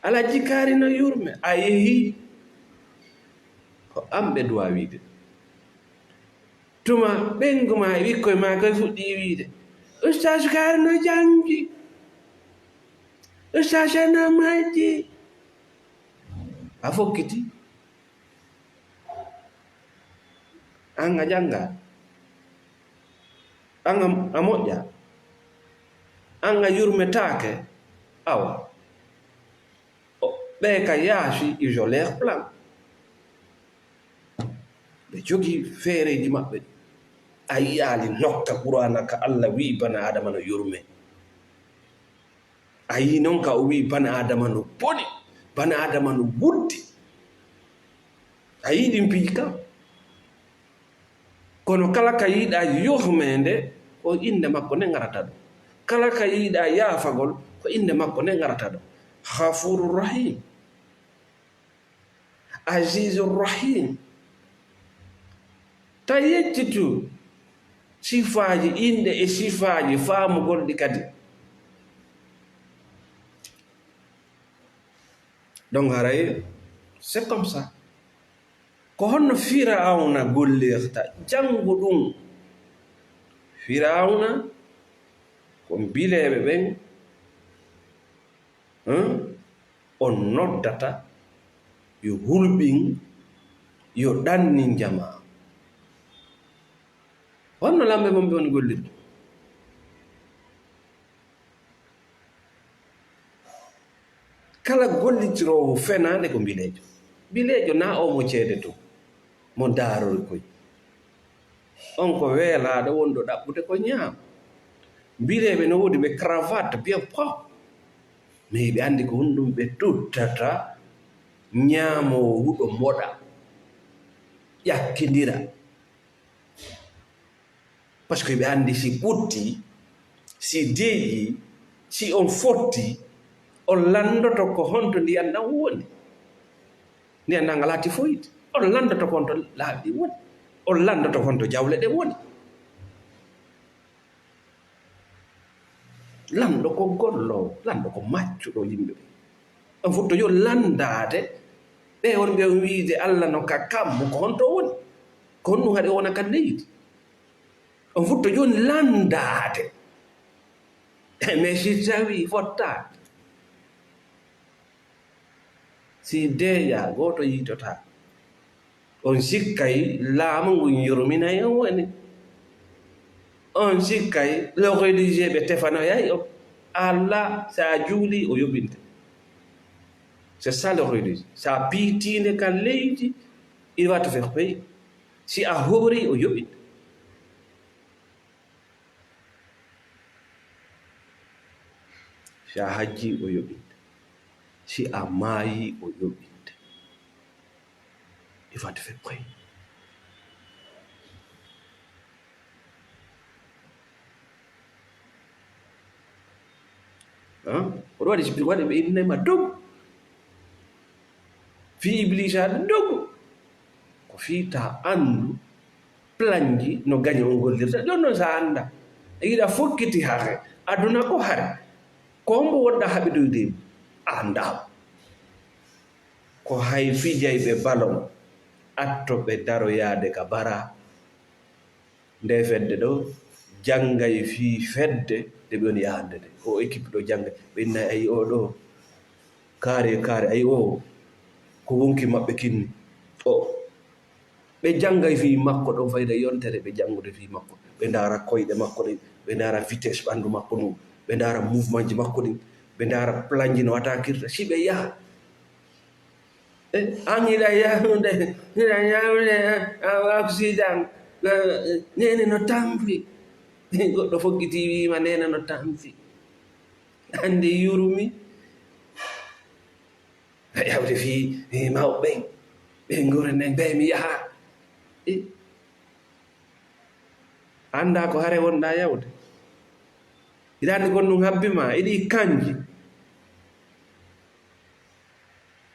Alhaji kaari no yurme, a yehi. Ko an ɓe duwa wiide. Tuma ɓeyngu ma e ɓikkoy ma koy fuɗɗi wiide, "Ustaas kaari no janngi. Ustaas no majji." A fokkiti. An a jannga. An a, a moƴƴa. An a yurmetaake. Awa. O, ɓe ka yaasi, ils ont leur plan. Ɓe jogii feereeji maɓɓe. A yiyaali nokka Qur'aana ka Alla wi'i bana Aadama no yurme. A yii non ka o wi'i bana Aadama no boni, bana Aadama no wuddi. A yii ɗin piiji ka? Kono kala ka yiɗaa yurmeende, ko innde makko nde ngarata ɗo. Kala ka yiɗaa yaafagol, ko innde makko nde ngarata ɗo. Ghafurur Rahim. Azizur Rahim. Ta yejjitu sifaaji, inɗe e sifaaji faamugol ɗi kadi. Donc, haray, c'est comme ça. Ko honno Firawna gollirta? Janngu ɗum. Firawna ko mbileeɓe ɓen, hmm, on noddata yo hulɓin, yo ɗannin jamaa. Honno lamɓe mon ɓe woni gollirde? Kala gollitiroowo fenaande ko mbileejo. Mbileejo na o mo ceede to, mo daarori koy. On ko weelaaɗo wonɗo ɗaɓɓude ko ñaama. Mbileeɓe no woodi ɓe cravate bien propre. Mais ɓe anndi ko honɗum ɓe tottata ñaamoowo huɗo moɗa, ƴakkindira. Parce que ɓe anndi si ɓuttii, si deeƴii, si on fottii, on lanndoto ko honto ndiyan ɗan woni. Ndiyan ɗan alaa tifoyde. On lanndoto ko honto laawi ɗin woni. On lanndoto ko honto jawle ɗen woni. Lanɗo ko golloowo, lanɗo ko maccuɗo yimɓe ɓen. On fof to yo lanndaade, ɓe wonɓe on wiide Alla no ka kammu, ko honto woni? Ko honɗum haɗi o wona ka leydi? On fof to yo lanndaade. Mais si tawii fottaani, si deeƴaa, gooto yiitotaako. On sikkay laamu ngun yurminay on woni. On sikkay le religieux ɓe tefanoyay on. Alla, si a juuli, o yoɓinte. C'est ça le religieux. Si a piitiinde ka leydi, il va te faire payer. Si a hoori, o yoɓinte. Si a hajji, o yoɓinte. Si a maayi, o yoɓinte. Il va te faire payer. Hein? Oɗo waɗi, waɗi ɓe innay ma dogu. Fii Ibliisa dogu. Ko fii ta anndu planji no gaño on gollirta. Jooni non sa annda. A yiɗa fokkiti hare. Aduna ko hare. Ko hombo wonɗa haɓidoyde? A annda. Ko hay fijayɓe balon atto ɓe daroyaade ka bara. Nde fedde ɗo, janngay fii fedde nde ɓe woni yahande nde. O équipe ɗo janngay. Ɓe innay, "Ayi o ɗo, kaari e kaari, ayi o, ko wonki maɓɓe kinni." O, ɓe janngay fii makko ɗon fayda yontere, ɓe janngude fii makko. Ɓe ndaara koyɗe makko ɗen, ɓe ndaara vitesse ɓanndu makko ndun, ɓe ndaara mouvement ji makko ɗin, ɓe ndaara plan ji no attaquirta. Si ɓe yaha, Eh, an hiɗa yahrude, hiɗa yahrude, eh, eh, accident. Eh, eh, nene no tampi. Goɗɗo fokkiti wiima nene no tampi. Hande yurmi. Yawde fii, fii mawɓe ɓen. Ɓen ngure nden, ɓe mi yaha. Eh. Annda ko hare wonɗa yawde. Hiɗa anndi kon ɗum habbi ma, e ɗi kanji.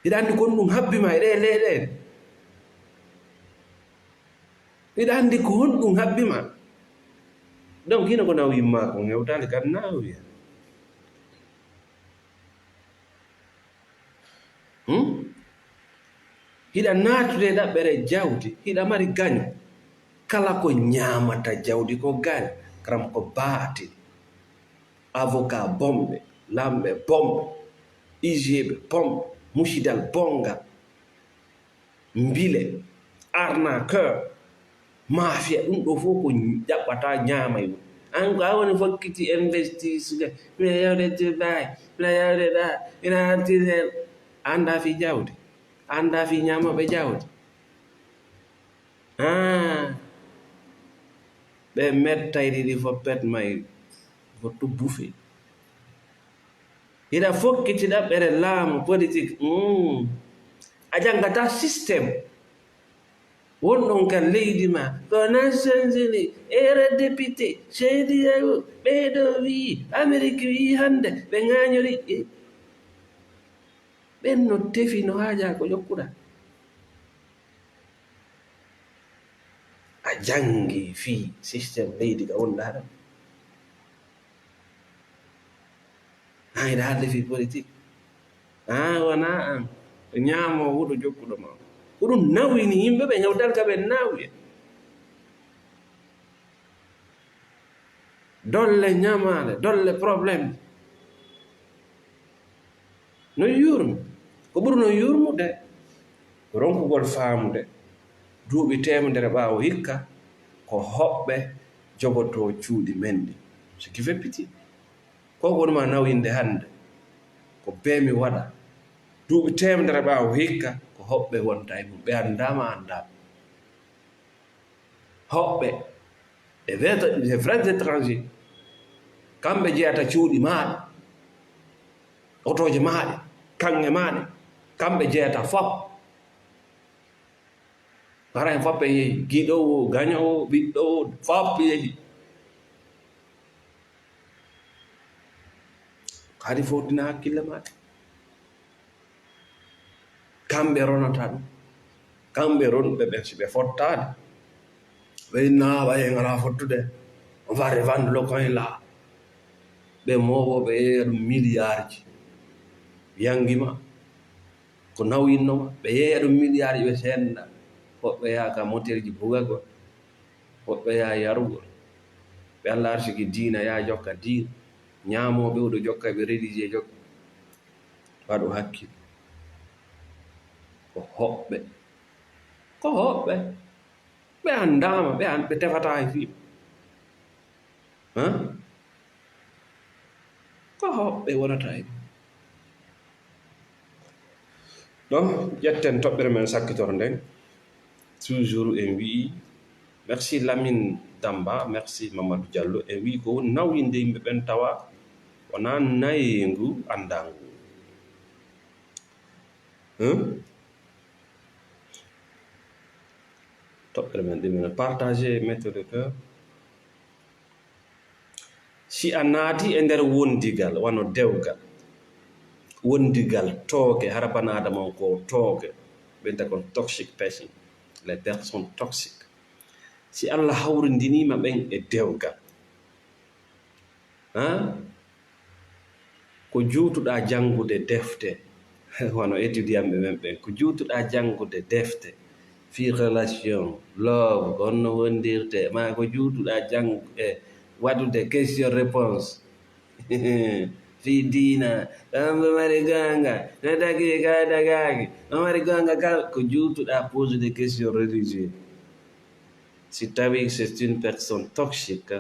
Hiɗa anndi kon ɗum habbi ma, e ɗee leeɗe. Hiɗa anndi ko honɗum habbi ma. Donc, hino ko nawi ma kon hewtaali kan nawi. Hmm? Hiɗa naatude e ɗaɓɓere jawdi, hiɗa mari gaño. Kala ko ñaamata jawdi ko gaño, karam ko baatil. Avocat bomɓe, lamɓe bomɓe, I G ɓe bomɓe, musidal bongal, mbile, arnaqueur. Mafia, ɗum ɗo fof ko ƴaɓɓata, ñaama e mum. An ko a woni fokkiti investir, mbiɗa yawde Dubai, mbiɗa yawde ɗa, mbiɗa artiri heen. Annda fii jawdi, annda fii ñaamooɓe jawdi. Ah, ɓe mettay ɗiɗi fof pet may, fof to bufe. Hiɗa fokkiti ɗaɓɓere laamu, politique. Mm. A janngataa système. Wonɗon ka leydi ma, ko Nations Unies, euro député, C D A O, ɓee ɗoo wi'i, Amerik wi'i hannde, ɓe ŋaañori. Eh. Ɓen no tefi, no haajaa ko jokkuɗaa. A janngi fii système leydi ka wonɗaa ɗon. An hiɗa haalde fii politique. An wonaa an. Ñaamoo huɗo jokkuɗo ma. Ko ɗum nawini yimɓe ɓe, ñawtal ka ɓe nawi. Dolle ñamaale, dolle problème. No yurmi. Ko ɓuri no yurmude, ko ronkugol faamude. Duuɓi teemedere ɓaawo hikka, ko hoɓɓe jogotoo cuuɗi men ɗi. Ce qui fait pitié. Ko woni ma nawinde hannde, ko bee mi waɗa. Duuɓi teemedere ɓaawo hikka, ko hoɓɓe wonta e mum, ɓe anndaama anndaama. Hoɓɓe, e vrai, les vrais étrangers, kamɓe jeyata cuuɗi maaɗa, otooje maaɗe, kaŋŋe maaɗe, kamɓe jeyata fop. Hara en fop en yehi, giɗo o, gaño o, ɓiɗɗo o, fop yehi. Kadi fowtina hakkille maaɗa. Kamɓe ronata ɗum. Kamɓe ronɓe ɓen, si ɓe fottaade, ɓe inna ɓay en alaa fottude. On va revendre le coin là. Ɓe mooɓo, ɓe yeeya ɗum miliyaarji. Yangima. Ko nawyinno ma, ɓe yeeya ɗum miliyaarji, ɓe senda. Woɓɓe yaha ka motelji bugagol, woɓɓe yaha yarugol. Ɓe Allah arsiki diina, yaha jokka diina. Ñaamooɓe huɗo jokka, ɓe religieux jokka. Waɗu hakkil. Ko hoɓɓe. Ko hoɓɓe. Ɓe anndaama, ɓe an-, ɓe tefataa e fii. Hã? Ko hoɓɓe wonata e ɗum. Donc, ƴetten toɓɓere men sakkitoro nden. Toujours en wi'i, merci Lamine Damba, merci Mamadou Diallo. En wi'i ko woni nawyinde yimɓe ɓen tawa wonaa nayengu anndangu. Hã? Toɓɓere men ɗimen, partager, mettre le cœur. Si a naati e nder wondigal, wano dewgal, wondigal tooke, hara bana adama on ko tooke, ɓe wiyata kon toxic person, les personnes toxiques. Si Allah hawrindiniima ɓen e dewgal, hã? Ko juutuɗaa janngude defte, wano étudiant ɓe men ɓen, ko juutuɗaa janngude defte fii relation, love, ko honno wondirte, maa ko juutuɗaa janngu-, e waɗude question réponse fii diina, on mo mari goonga, no dagii ka dagaaki, mo mari goonga kal, ko juutuɗaa poser des questions religieuses. Si tawii c'est une personne toxique,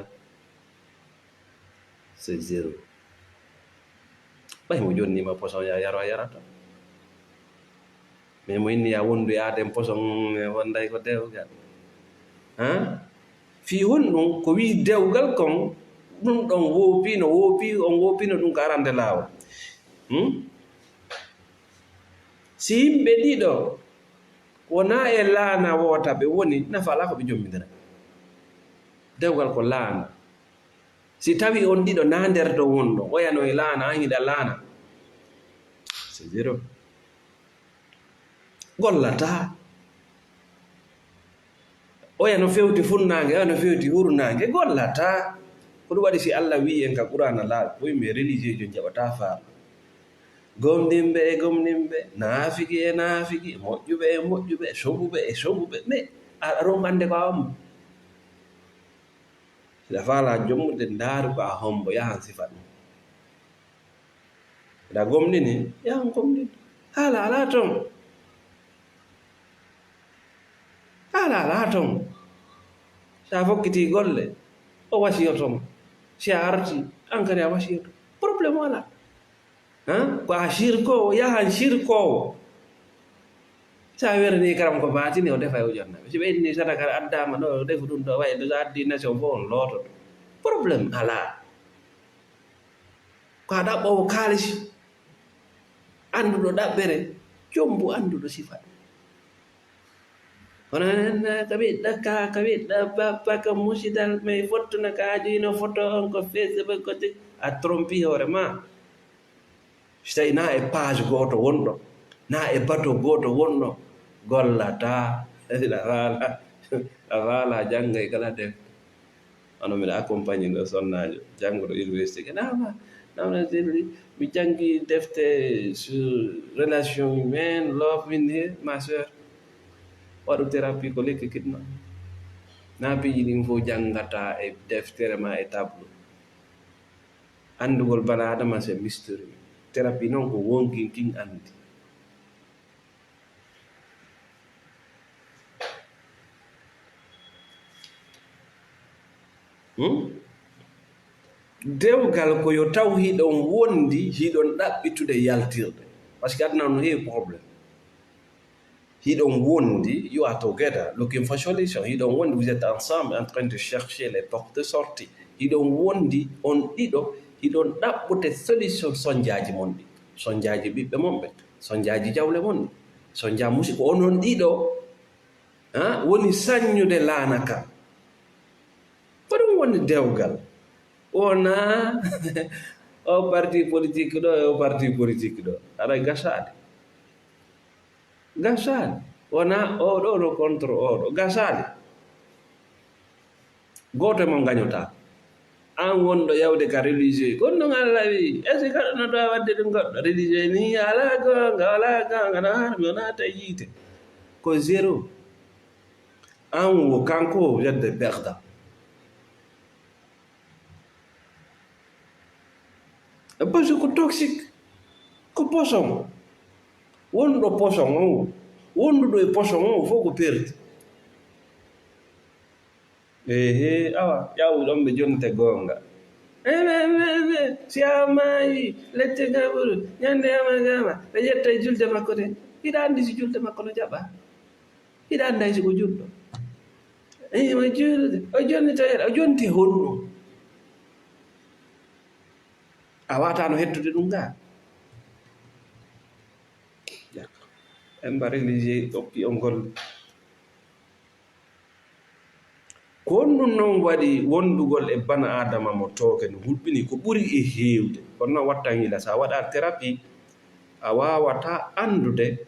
c'est zéro. Ɓay mo jonnii ma poson ya yaro a yarata. Mais mo inni ya wondu ya den poson, e wonday ko dewgal. Hã? Fii honɗun ko wii dewgal kon, ɗun ɗon woopi no woopi, on woopino ɗun ka arande laawol. Hmm? Si yimɓe ɗiɗo wonaa e laana woota ɓe woni, nafa alaa ko ɓe jommindira. Dewgal ko laana. Si tawi on ɗiɗo naa nder to wonɗo, oya no e laana, an hiɗa laana. C'est zéro. Gollataa. Oya no fewti funnaange, oya no fewti hurnaange, gollataa. Ko ɗum waɗi si Allah wi'i en ka Qur'aana laaɓi, ko yimɓe religieux jo jaɓataa faama. Gomɗinɓe e gomɗinɓe, naafiki e naafiki, moƴƴuɓe e moƴƴuɓe, soɓuɓe e soɓuɓe. Mais a, a ɗon annde ko a on. Hiɗa faalaa jommude, ndaaru ko a hombo, yahan sifa ɗum. Hiɗa gomɗini, yahan gomɗin. Haala alaa ton. Haala alaa ton. Si a fokkitii golle, o wasiyoto ma. Si a artii, an kadi a wasiyoto. Problème alaa. Hã? Ko a sirkoowo, yahan sirkoowo. Si a weranii karam ko baatini, o defa e ujunnaɓe. Si ɓe inni sadaka addaama ɗo, o defu ɗum ɗo, wayi ɗo, so addi nation fof on loototo. Problème alaa. Ko a ɗaɓɓoowo kaalisi, annduɗo ɗaɓɓere, jombu annduɗo sifa ɗum. Kono enen, ka ɓiɗɗa ka, ka ɓiɗɗa bappa, ka musidal, mais fottuna ka adi no foto on ko Facebook ko tik-, a trompi hoore ma. Si tawi na e page gooto wonɗo, na e bato gooto wonɗo, gollataa. A faala, a faala jannga e kala defte. Hono mbiɗa accompagné ɗo sonnaajo jannguɗo université. Ke, "Naama, naama, mi janngi defte sur relation humaine, love min he, ma sœur. Waɗu thérapie ko lekki kiɗno." Na piiji ɗin fof janngata e deftere ma e tableau. Anndugol bana adama, c'est mystérieux. Thérapie noon ko wonkin kin anndi. Hmm? Dewgal ko yo taw hiɗon wondi, hiɗon ɗaɓɓitude yaltirde. Parce que aduna no heewi problème. Hiɗon wondi, you are together, looking for solution. Hiɗon wondi, vous êtes ensemble en train de chercher les portes de sortie. Hiɗon wondi, on ɗiɗo, hiɗon ɗaɓɓude solution sonjaaji mon ɗi. Sonjaaji ɓiɓɓe mon ɓen, sonjaaji jawle mon ɗi, sonjaa musi-, ko onon ɗiɗo, ha, woni saññude laana ka. Ko ɗum woni dewgal. Wonaa o parti politique ɗo, e o parti politique ɗo. Aɗa gasaade. Gasaani. Wonaa oɗo no contre oɗo. Gasaani. Gooto e mon gañotaa. An wonɗo yawde ka religieux. Ko ɗum Allah wi. Est-ce que kaɗa no ɗa wadde ɗum goɗɗo? Religieux ni, alaa goonga, alaa goonga. No har mi wonaa tawi yiite. Ko zéro. An wo kanko yedde perdant. Parce que ko toxique, ko poison. Wonɗo poison on, wonduɗo e poison on, fof ko perdi. Ehe, awa, ƴawu ɗon ɓe jonte goonga. Ene, ene, ene, si a maayi, lecce gaburu, ñande ama gama, ɓe ƴetta e julde makko de. Hiɗa anndi si julde makko no jaɓa? Hiɗa anndi hay si ko julɗo? Eyi, o juulude, o jonnitoyere, o jonti honɗum? A wata no hettude ɗum ga. En mba religieux ɗokki on gol. Ko honɗum non waɗi wondugol e bana Aadama mo tooke no hulɓini ko ɓuri e heewde? Kono non wattan yila, so a waɗaa thérapie, a waawataa anndude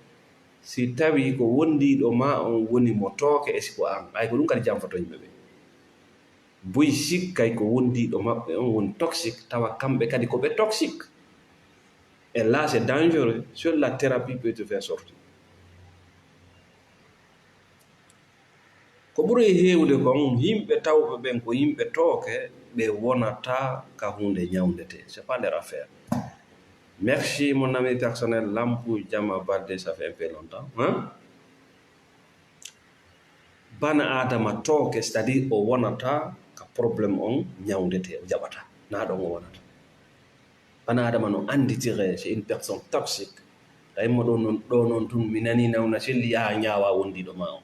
si tawii ko wondiiɗo maa on woni mo tooke e si ko an. Ay ko ɗum kadi janfoto yimɓe ɓe. Buy sikkay ko wondiiɗo maɓɓe on woni toxique, tawa kamɓe kadi ko ɓe toxique. Et là, c'est dangereux. Seule la thérapie peut te faire sortir. Ko ɓuri heewde kon, yimɓe tawɓe ɓen ko yimɓe tooke, ɓe wonata ka huunde ñawndete. C'est pas leur affaire. Merci, mon ami personnel, Lampu Jama Balde, ça fait un peu longtemps, hein? Bana Adama tooke, c'est-à-dire o wonata ka problème on ñawndete, o jaɓata. Na ɗon o wonata. Bana Adama no annditire, c'est une personne toxique. Tawi mo ɗo non, ɗo non tun mi nani nawna selli, yaha ñaawa wondiiɗo ma on.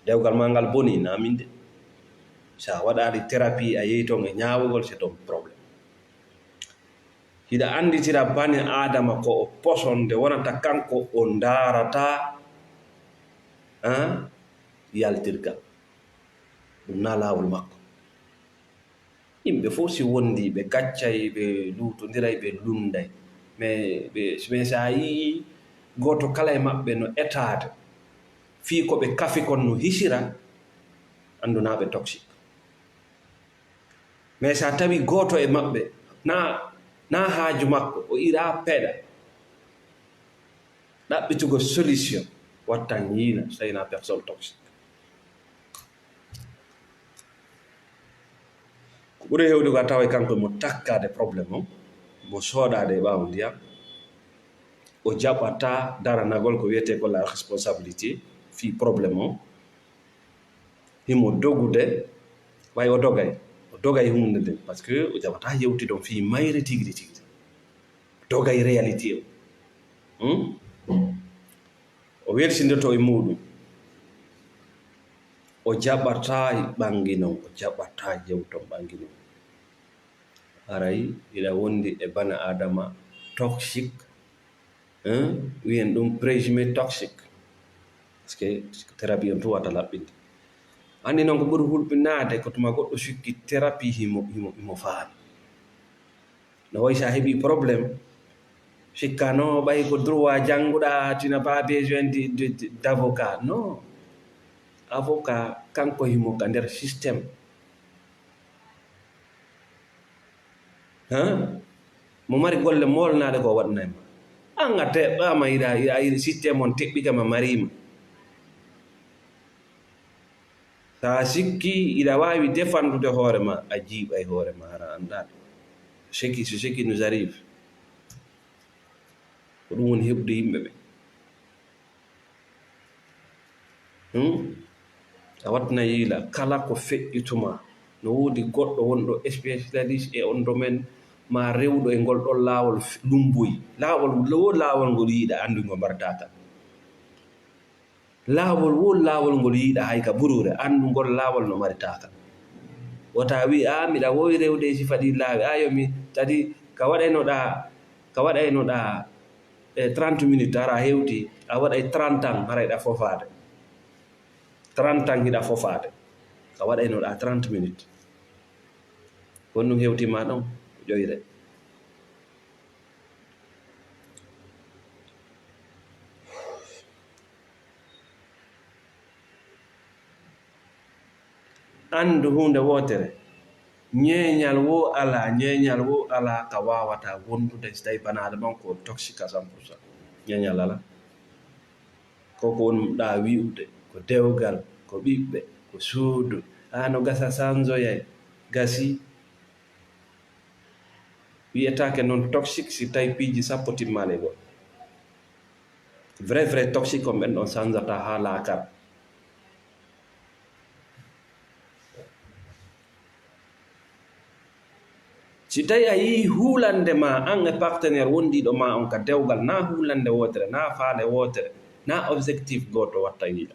Dewgal ma ngal boni, na min de. Sa waɗaali thérapie, a yehi ton e ñaawugol, c'est ton problème. Hiɗa annditira bani Aadama ko o poson, nde wonata kanko o ndaarata, ah, yaltirgal. Ɗum na laawol makko. Yimɓe fof si wondi, ɓe gaccay, ɓe luutondiray, ɓe lunnday. Mais, ɓe, mais so a yii gooto kala e maɓɓe no etaade, fii ko ɓe kafi kon no hisira, anndu na ɓe toxique. Mais so a tawi gooto e maɓɓe, na, na haaju makko, o ira peɗa ɗaɓɓitugol solution, wattan yiina, so tawi na personne toxique. Ko ɓuri heewde ko a taway kanko mo takkaade problème o, mo sooɗaade e ɓaawo ndiyam, o jaɓata daranagol ko wiyetee ko la responsabilité fii problème o. Himo dogude, way o dogay. O dogay huunde nden, parce que o jaɓataa yewtidon fii mayre tigri tigri. Dogay réalité o. Hmm? O welsindoto e muuɗum. O jaɓataa ɓanginon, o jaɓataa yewton ɓanginon. Haray hiɗa wondi e bana Adama toxique, hein? Wiyen ɗum présumé toxique. Parce que thérapie on tun wata laɓɓinde. Anndi noon ko ɓuri hulɓinaade ko tuma goɗɗo sikki thérapie himo, himo, himo faami. No wayi sa heɓi problème, sikka no ɓay ko droit jannguɗa, tu n'as pas besoin de, de, de, d'avocat. Non. Avocat kanko himo ka nder système. Hein? Mo mari golle moolnaaɗe ko waɗnay ma. An a teɓɓaama, iɗa, iɗa, iɗa sitte mon teɓɓike ma mariima. Sa sikki iɗa waawi defandude hoore ma, a jiiɓay hoore ma, hara anndaa. Ce qui, c'est ce qui nous arrive. Ko ɗum woni heɓude yimɓe ɓe. Hmm? A wattina yiila kala ko feƴƴituma. No woodi goɗɗo wonɗo spécialiste e on domaine, ma rewɗo e ngol ɗon laawol f-, lumboyi. Laawol, wo laawol ngol yiɗa anndu ngo mbartaaka. Laawol, wo laawol ngol yiɗa hay ka buruure, anndu ngol laawol no maritaaka. Wota wi, "A, miɗa woowi rewde e sifa ɗi laawi." A, yo mi, tadi ka waɗaynoɗa, ka waɗaynoɗa, e trente minutes, hara hewti, a waɗay trente ans, hara hiɗa fofaade. Trente ans hiɗa fofaade. Ka waɗaynoɗa trente minutes. Ko ɗum hewti ma ɗon, ko ƴoyre. Anndu huunde wootere, ñeeñal wo alaa, ñeeñal wo alaa ka waawata wondude si tawi banaaɗo man ko toxique à cent pour cent. Ñeeñal alaa. Ko ko wonɗaa wi'ude, ko dewgal, ko ɓiɓɓe, ko suudu. Haa no gasa sanzoyay, gasi. Wiyetaake noon toxique si tawi piiji sappo timmaali e goɗɗo. Vrai, vrai toxique on ɓen ɗon sanzata haa laakara. Si tawi a yii huulande ma an e partenaire wondiiɗo ma on ka dewgal, na huulande wootere, na faale wootere, na objectif gooto watta yiila.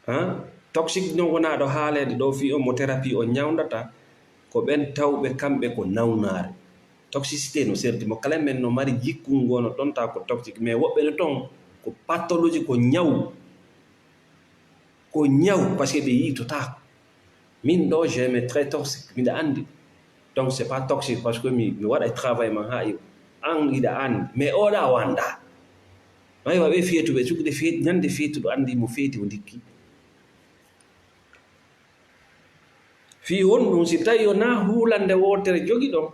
Haa? Toxique non wonaa ɗo haaleede ɗo fii on mo thérapie on ñawndata, ko ɓen tawɓe kamɓe ko nawnaare. Toxicité no serti mo kala men no mari jikku ngo no tonta ko toxique, mais woɓɓe no ton ko pathologie, ko ñaw. Ko ñaw, parce que ɓe yiitotaako. Min ɗo, je me très toxique, miɗa anndi. Donc, c'est pas toxique, parce que mi, mi waɗa e travail man haa iwa. An iɗa anndi, mais oɗa wanda. Aywa, ɓe feetuɓe, sukde feet-, ñande feetuɗo anndi mo feeti o ndikki. Fii honɗum, si tawi o na huulande wootere jogiɗon,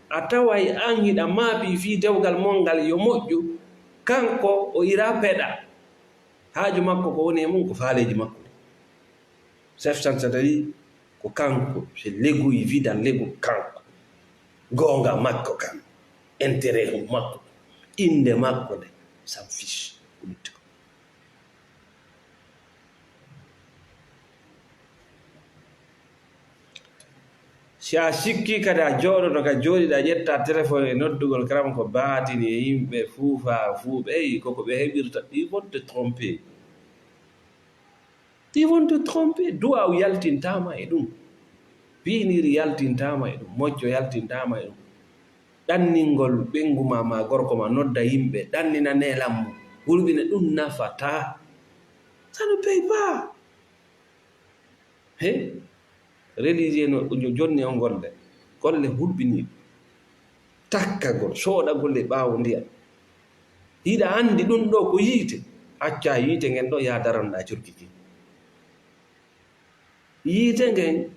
a taway an hiɗa maabii fii dewgal mon ngal yo moƴƴu, kanko o ira peɗa. Haaju makko ko woni e mum ko faaleeji makko ɗi. Chef Sansata wi ko kanko, c'est l'égoïste, vida l'ego kanko. Goonga makko kan, intérêt makko, innde makko nde, s'en fiche, ko lutti ko. Si a sikkii kadi, a jooɗoto ka jooɗiiɗa, ƴetta telefon e noddugol, karam ko baatini e yimɓe fuufa fuuɓe. Eyi, koko ɓe heɓirta, ils vont te tromper. Ils vont te tromper. Duwaaw yaltintaama e ɗum. Piiniri yaltintaama e ɗum. Mocco yaltintaama e ɗum. Ɗanningol ɓeyngu ma, ma gorko ma, nodda yimɓe, ɗannina neelan mo, hulɓina, ɗum nafataa. Ça ne paye pas. He? Religieux no, no jonni on golle. Golle hulɓiniiɗe. Takkagol, soodagol e ɓaawo ndiyan. Hiɗa anndi ɗum ɗo ko yiite. Accaa yiite ngen ɗo, yaa daranɗaa curki ki. Yiite ngen,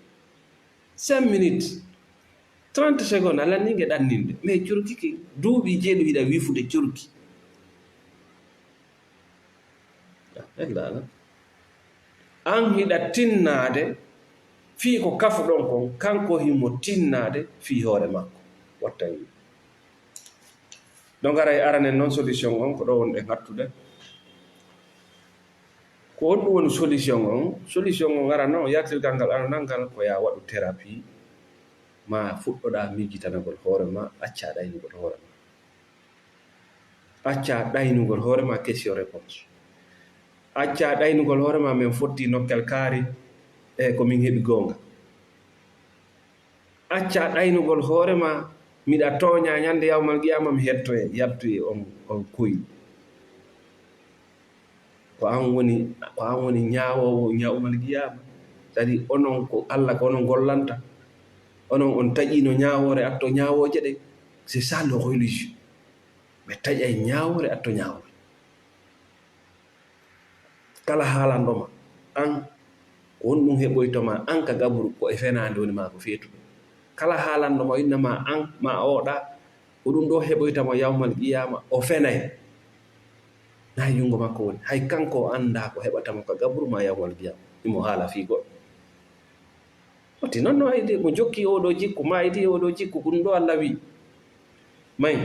cinq minutes, trente secondes, a lanni nge ɗanninde. Mais curki ki, duuɓi jeeɗi hiɗa wifude curki. Ella ala. An hiɗa tinnaade fii ko kafuɗon kon, kanko himo tinnaade fii hoore makko. Watta yimɓe. Donc, aray aranen noon solution on, ko ɗo wonɗen hattude. Ko honɗum woni solution on? Solution on arano, yaltirgal ngal aranal ngal ko yaa waɗu thérapie, ma fuɗɗoɗaa miijitanagol hoore ma, accaa ɗaynugol hoore ma. Accaa ɗaynugol hoore ma, question réponse. Accaa ɗaynugol hoore ma, min fotti nokkel kaari, e ko min heɓi goonga. Accaa ɗaynugol hoore ma, miɗa tooñaa ñande yawmal qiyaama, mi hettoye, yaltoye on, on koyi. Ko an woni, ko an woni ñaawoowo yawmal qiyaama. Kadi onon ko Alla ko onon gollanta. Onon on taƴiino ñaawoore atto ñaawooje ɗe. C'est ça le religieux. Ɓe taƴay ñaawoore atto ñaawoore. Kala haalanɗo ma, an, ko honɗum heɓoyto ma, an ka gaburu, ko e fenaande woni ma ko feetuɗo. Kala haalanɗo ma, inna ma an, ma oɗa, ko ɗum ɗo heɓoyta mo yawmal qiyaama, o fenay. Na e junngo makko woni. Hay kanko o anndaa ko heɓata mo ka gaburu ma yawmal qiyaama. Imo haala fii goɗɗo. Wati noon no ayde, mo jokki oo ɗoo jikku, ma aydi oo ɗoo jikku, ko ɗum ɗo Alla wi. May.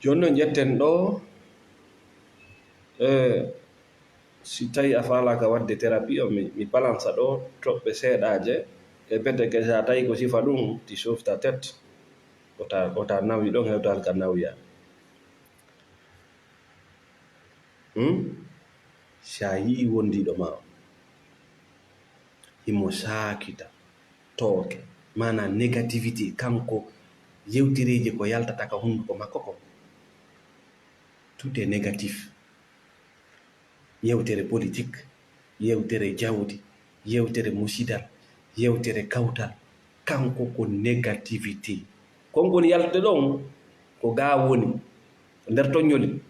Jooni non ƴetten ɗo, e, si tawi a faalaaka waɗde thérapie o, mi, mi balansa ɗo toɓɓe seeɗaaje, e bete ke, so a tawi ko sifa ɗum, tu sauves ta tête. Wota, wota nawi ɗon, hewtal ka nawya. Hmm? Si a yii wondiiɗo ma o, himo saakita tooke, maanaa négativité, kanko yewtereeji ko yaltata ka hunnduko makko ko, tout est négatif. Yewtere politik, yewtere jawdi, yewtere musidal, yewtere kawtal, kanko ko négativité. Kon kon yaltude ɗon, ko gaa woni, nder toññoli.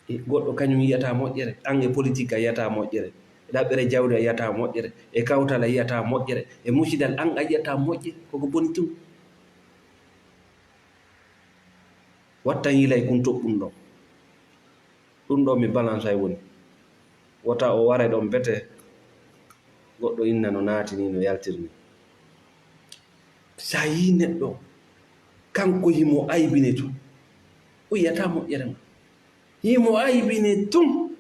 E goɗɗo kañum yiyata moƴƴere, an e politik a yiyata moƴƴere, e ɗaɓɓere jawdi a yiyata moƴƴere, e kawtal a yiyata moƴƴere, e musidal an a yiyata moƴƴere, koko boni tun. Wattan yilay kun toɓɓun ɗon. Ɗun ɗoo mi balansay woni. Wota o ware ɗon bete goɗɗo inna no naati ni, no yaltiri ni. Sa yii neɗɗo, kanko himo aybine tun, o yiyata moƴƴere ma. Himo aybine tun,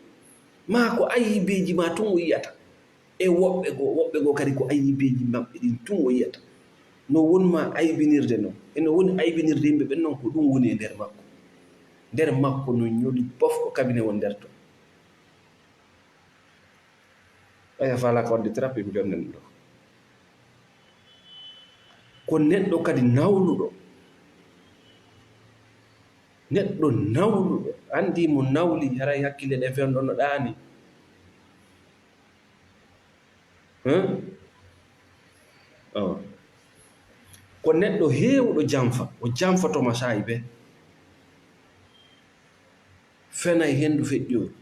maa ko aybeeji ma tun o yiyata. E woɓɓe goo, woɓɓe goo kadi ko aybeeji maɓɓe ɗin tun o yiyata. No woni ma aybinirde non. E no woni aybinirde yimɓe ɓen non, ko ɗun woni e nder makko. Nder makko no ñoli bof, ko kabine won nder ton. Aya faala ko wadde thérapie mi jonden ɗo. Ko neɗɗo kadi nawluɗo. Neɗɗo nawluɗo. Anndi mo nawli, haray hakkille ɗen fewndo no ɗaani. Hein? Oh. Ko neɗɗo heewuɗo janfa, o janfoto ma saa'i bee. Fenay henndu feƴƴoori.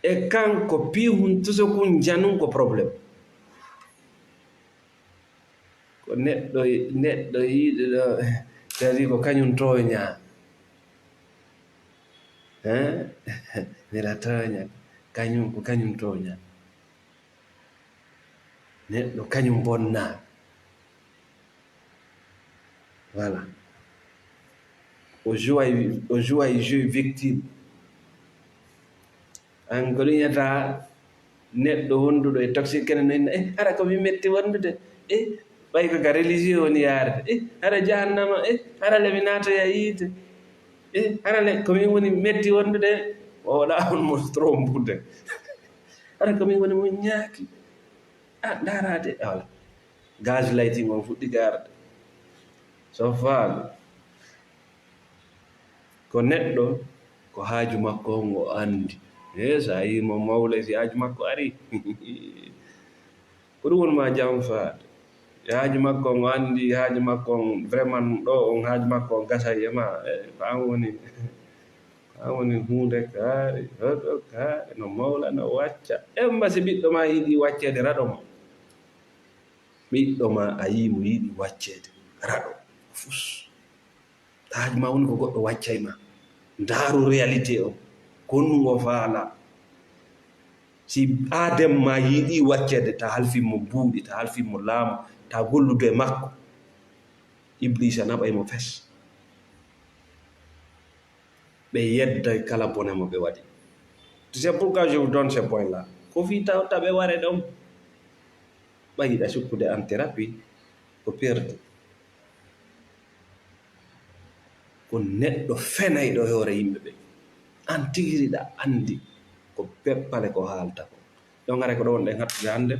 E kanko piihun tusokun janun ko problème. Ko neɗɗo, neɗɗo yiɗuɗo, kadi ko kañum tooñaa. Hein? Mbiɗa tooña. Kañum, ko kañum tooñaa. Neɗɗo kañum bonnaa. Voilà. O joue, o joue jeu victime. An ko ɗum yiyata neɗɗo wonduɗo e toxique kene no inna, eh, hara ko mi metti wondude. Eh, ɓay ko ka religieux woni yaarde. Eh, hara jahannama. Eh, hara le mi naatoya yiite. Eh, hara le ko min woni metti wondude. O waɗa on mo trompude. Hara ko min woni mo ñaaki. Ah, ndaaraade. Ah, voilà. Gaslighting on fuɗɗi ka arde. So faami. Ko neɗɗo, ko haaju makko on o anndi. E, so a yii mo mawle, si haaju makko ari. Ko ɗum woni ma jam faade. E haaju makko on o anndi, haaju makko on vraiment ɗo on haaju makko on gasay e ma. E, ko an woni, ko an woni huunde kaari, hoɗo kaari, no mawla, no wacca. Emma si ɓiɗɗo ma yiɗi wacceede raɗo mo. Ɓiɗɗo ma a yii mo yiɗi wacceede raɗo. Fus. Haaju ma woni ko goɗɗo waccay ma. Ndaaru réalité o. Ko honɗum o faala. Si Aadam ma yiɗi wacceede, ta halfin mo buuɗi, ta halfin mo laamu, ta golludu e makko. Ibliisa naɓay mo fes. Ɓe yedday kala bone mo ɓe waɗi. C'est pourquoi je vous donne ces points-là. Ko fii tawta ɓe ware ɗon. Ɓay yiɗa sukkude an thérapie, ko perdu. Ko neɗɗo fenayɗo e hoore yimɓe ɓe. An tigi hiɗa anndi ko peppale ko haalta ko. Donc, haray ko ɗo wonɗen hattude hannde.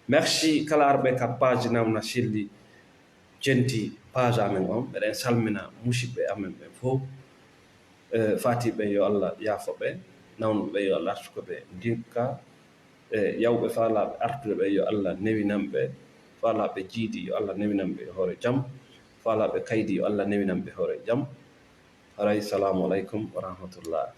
Merci kala arɓe ka page Namna Selli Jenti, page amen on. Meɗen salmina musidɓe amen ɓen fof. E, faatiiɓe ɓen yo Allah yaafo ɓe, nawnuɓe ɓen yo Allah arsuko ɓe ndikka. E, yawɓe faalaaɓe artude ɓen yo Allah newinan ɓe, faalaaɓe jiidi yo Allah newinan ɓe e hoore jam, faalaaɓe kaydi yo Allah newinan ɓe e hoore jam. Haray, salaamu aleykum wa rahmatullah.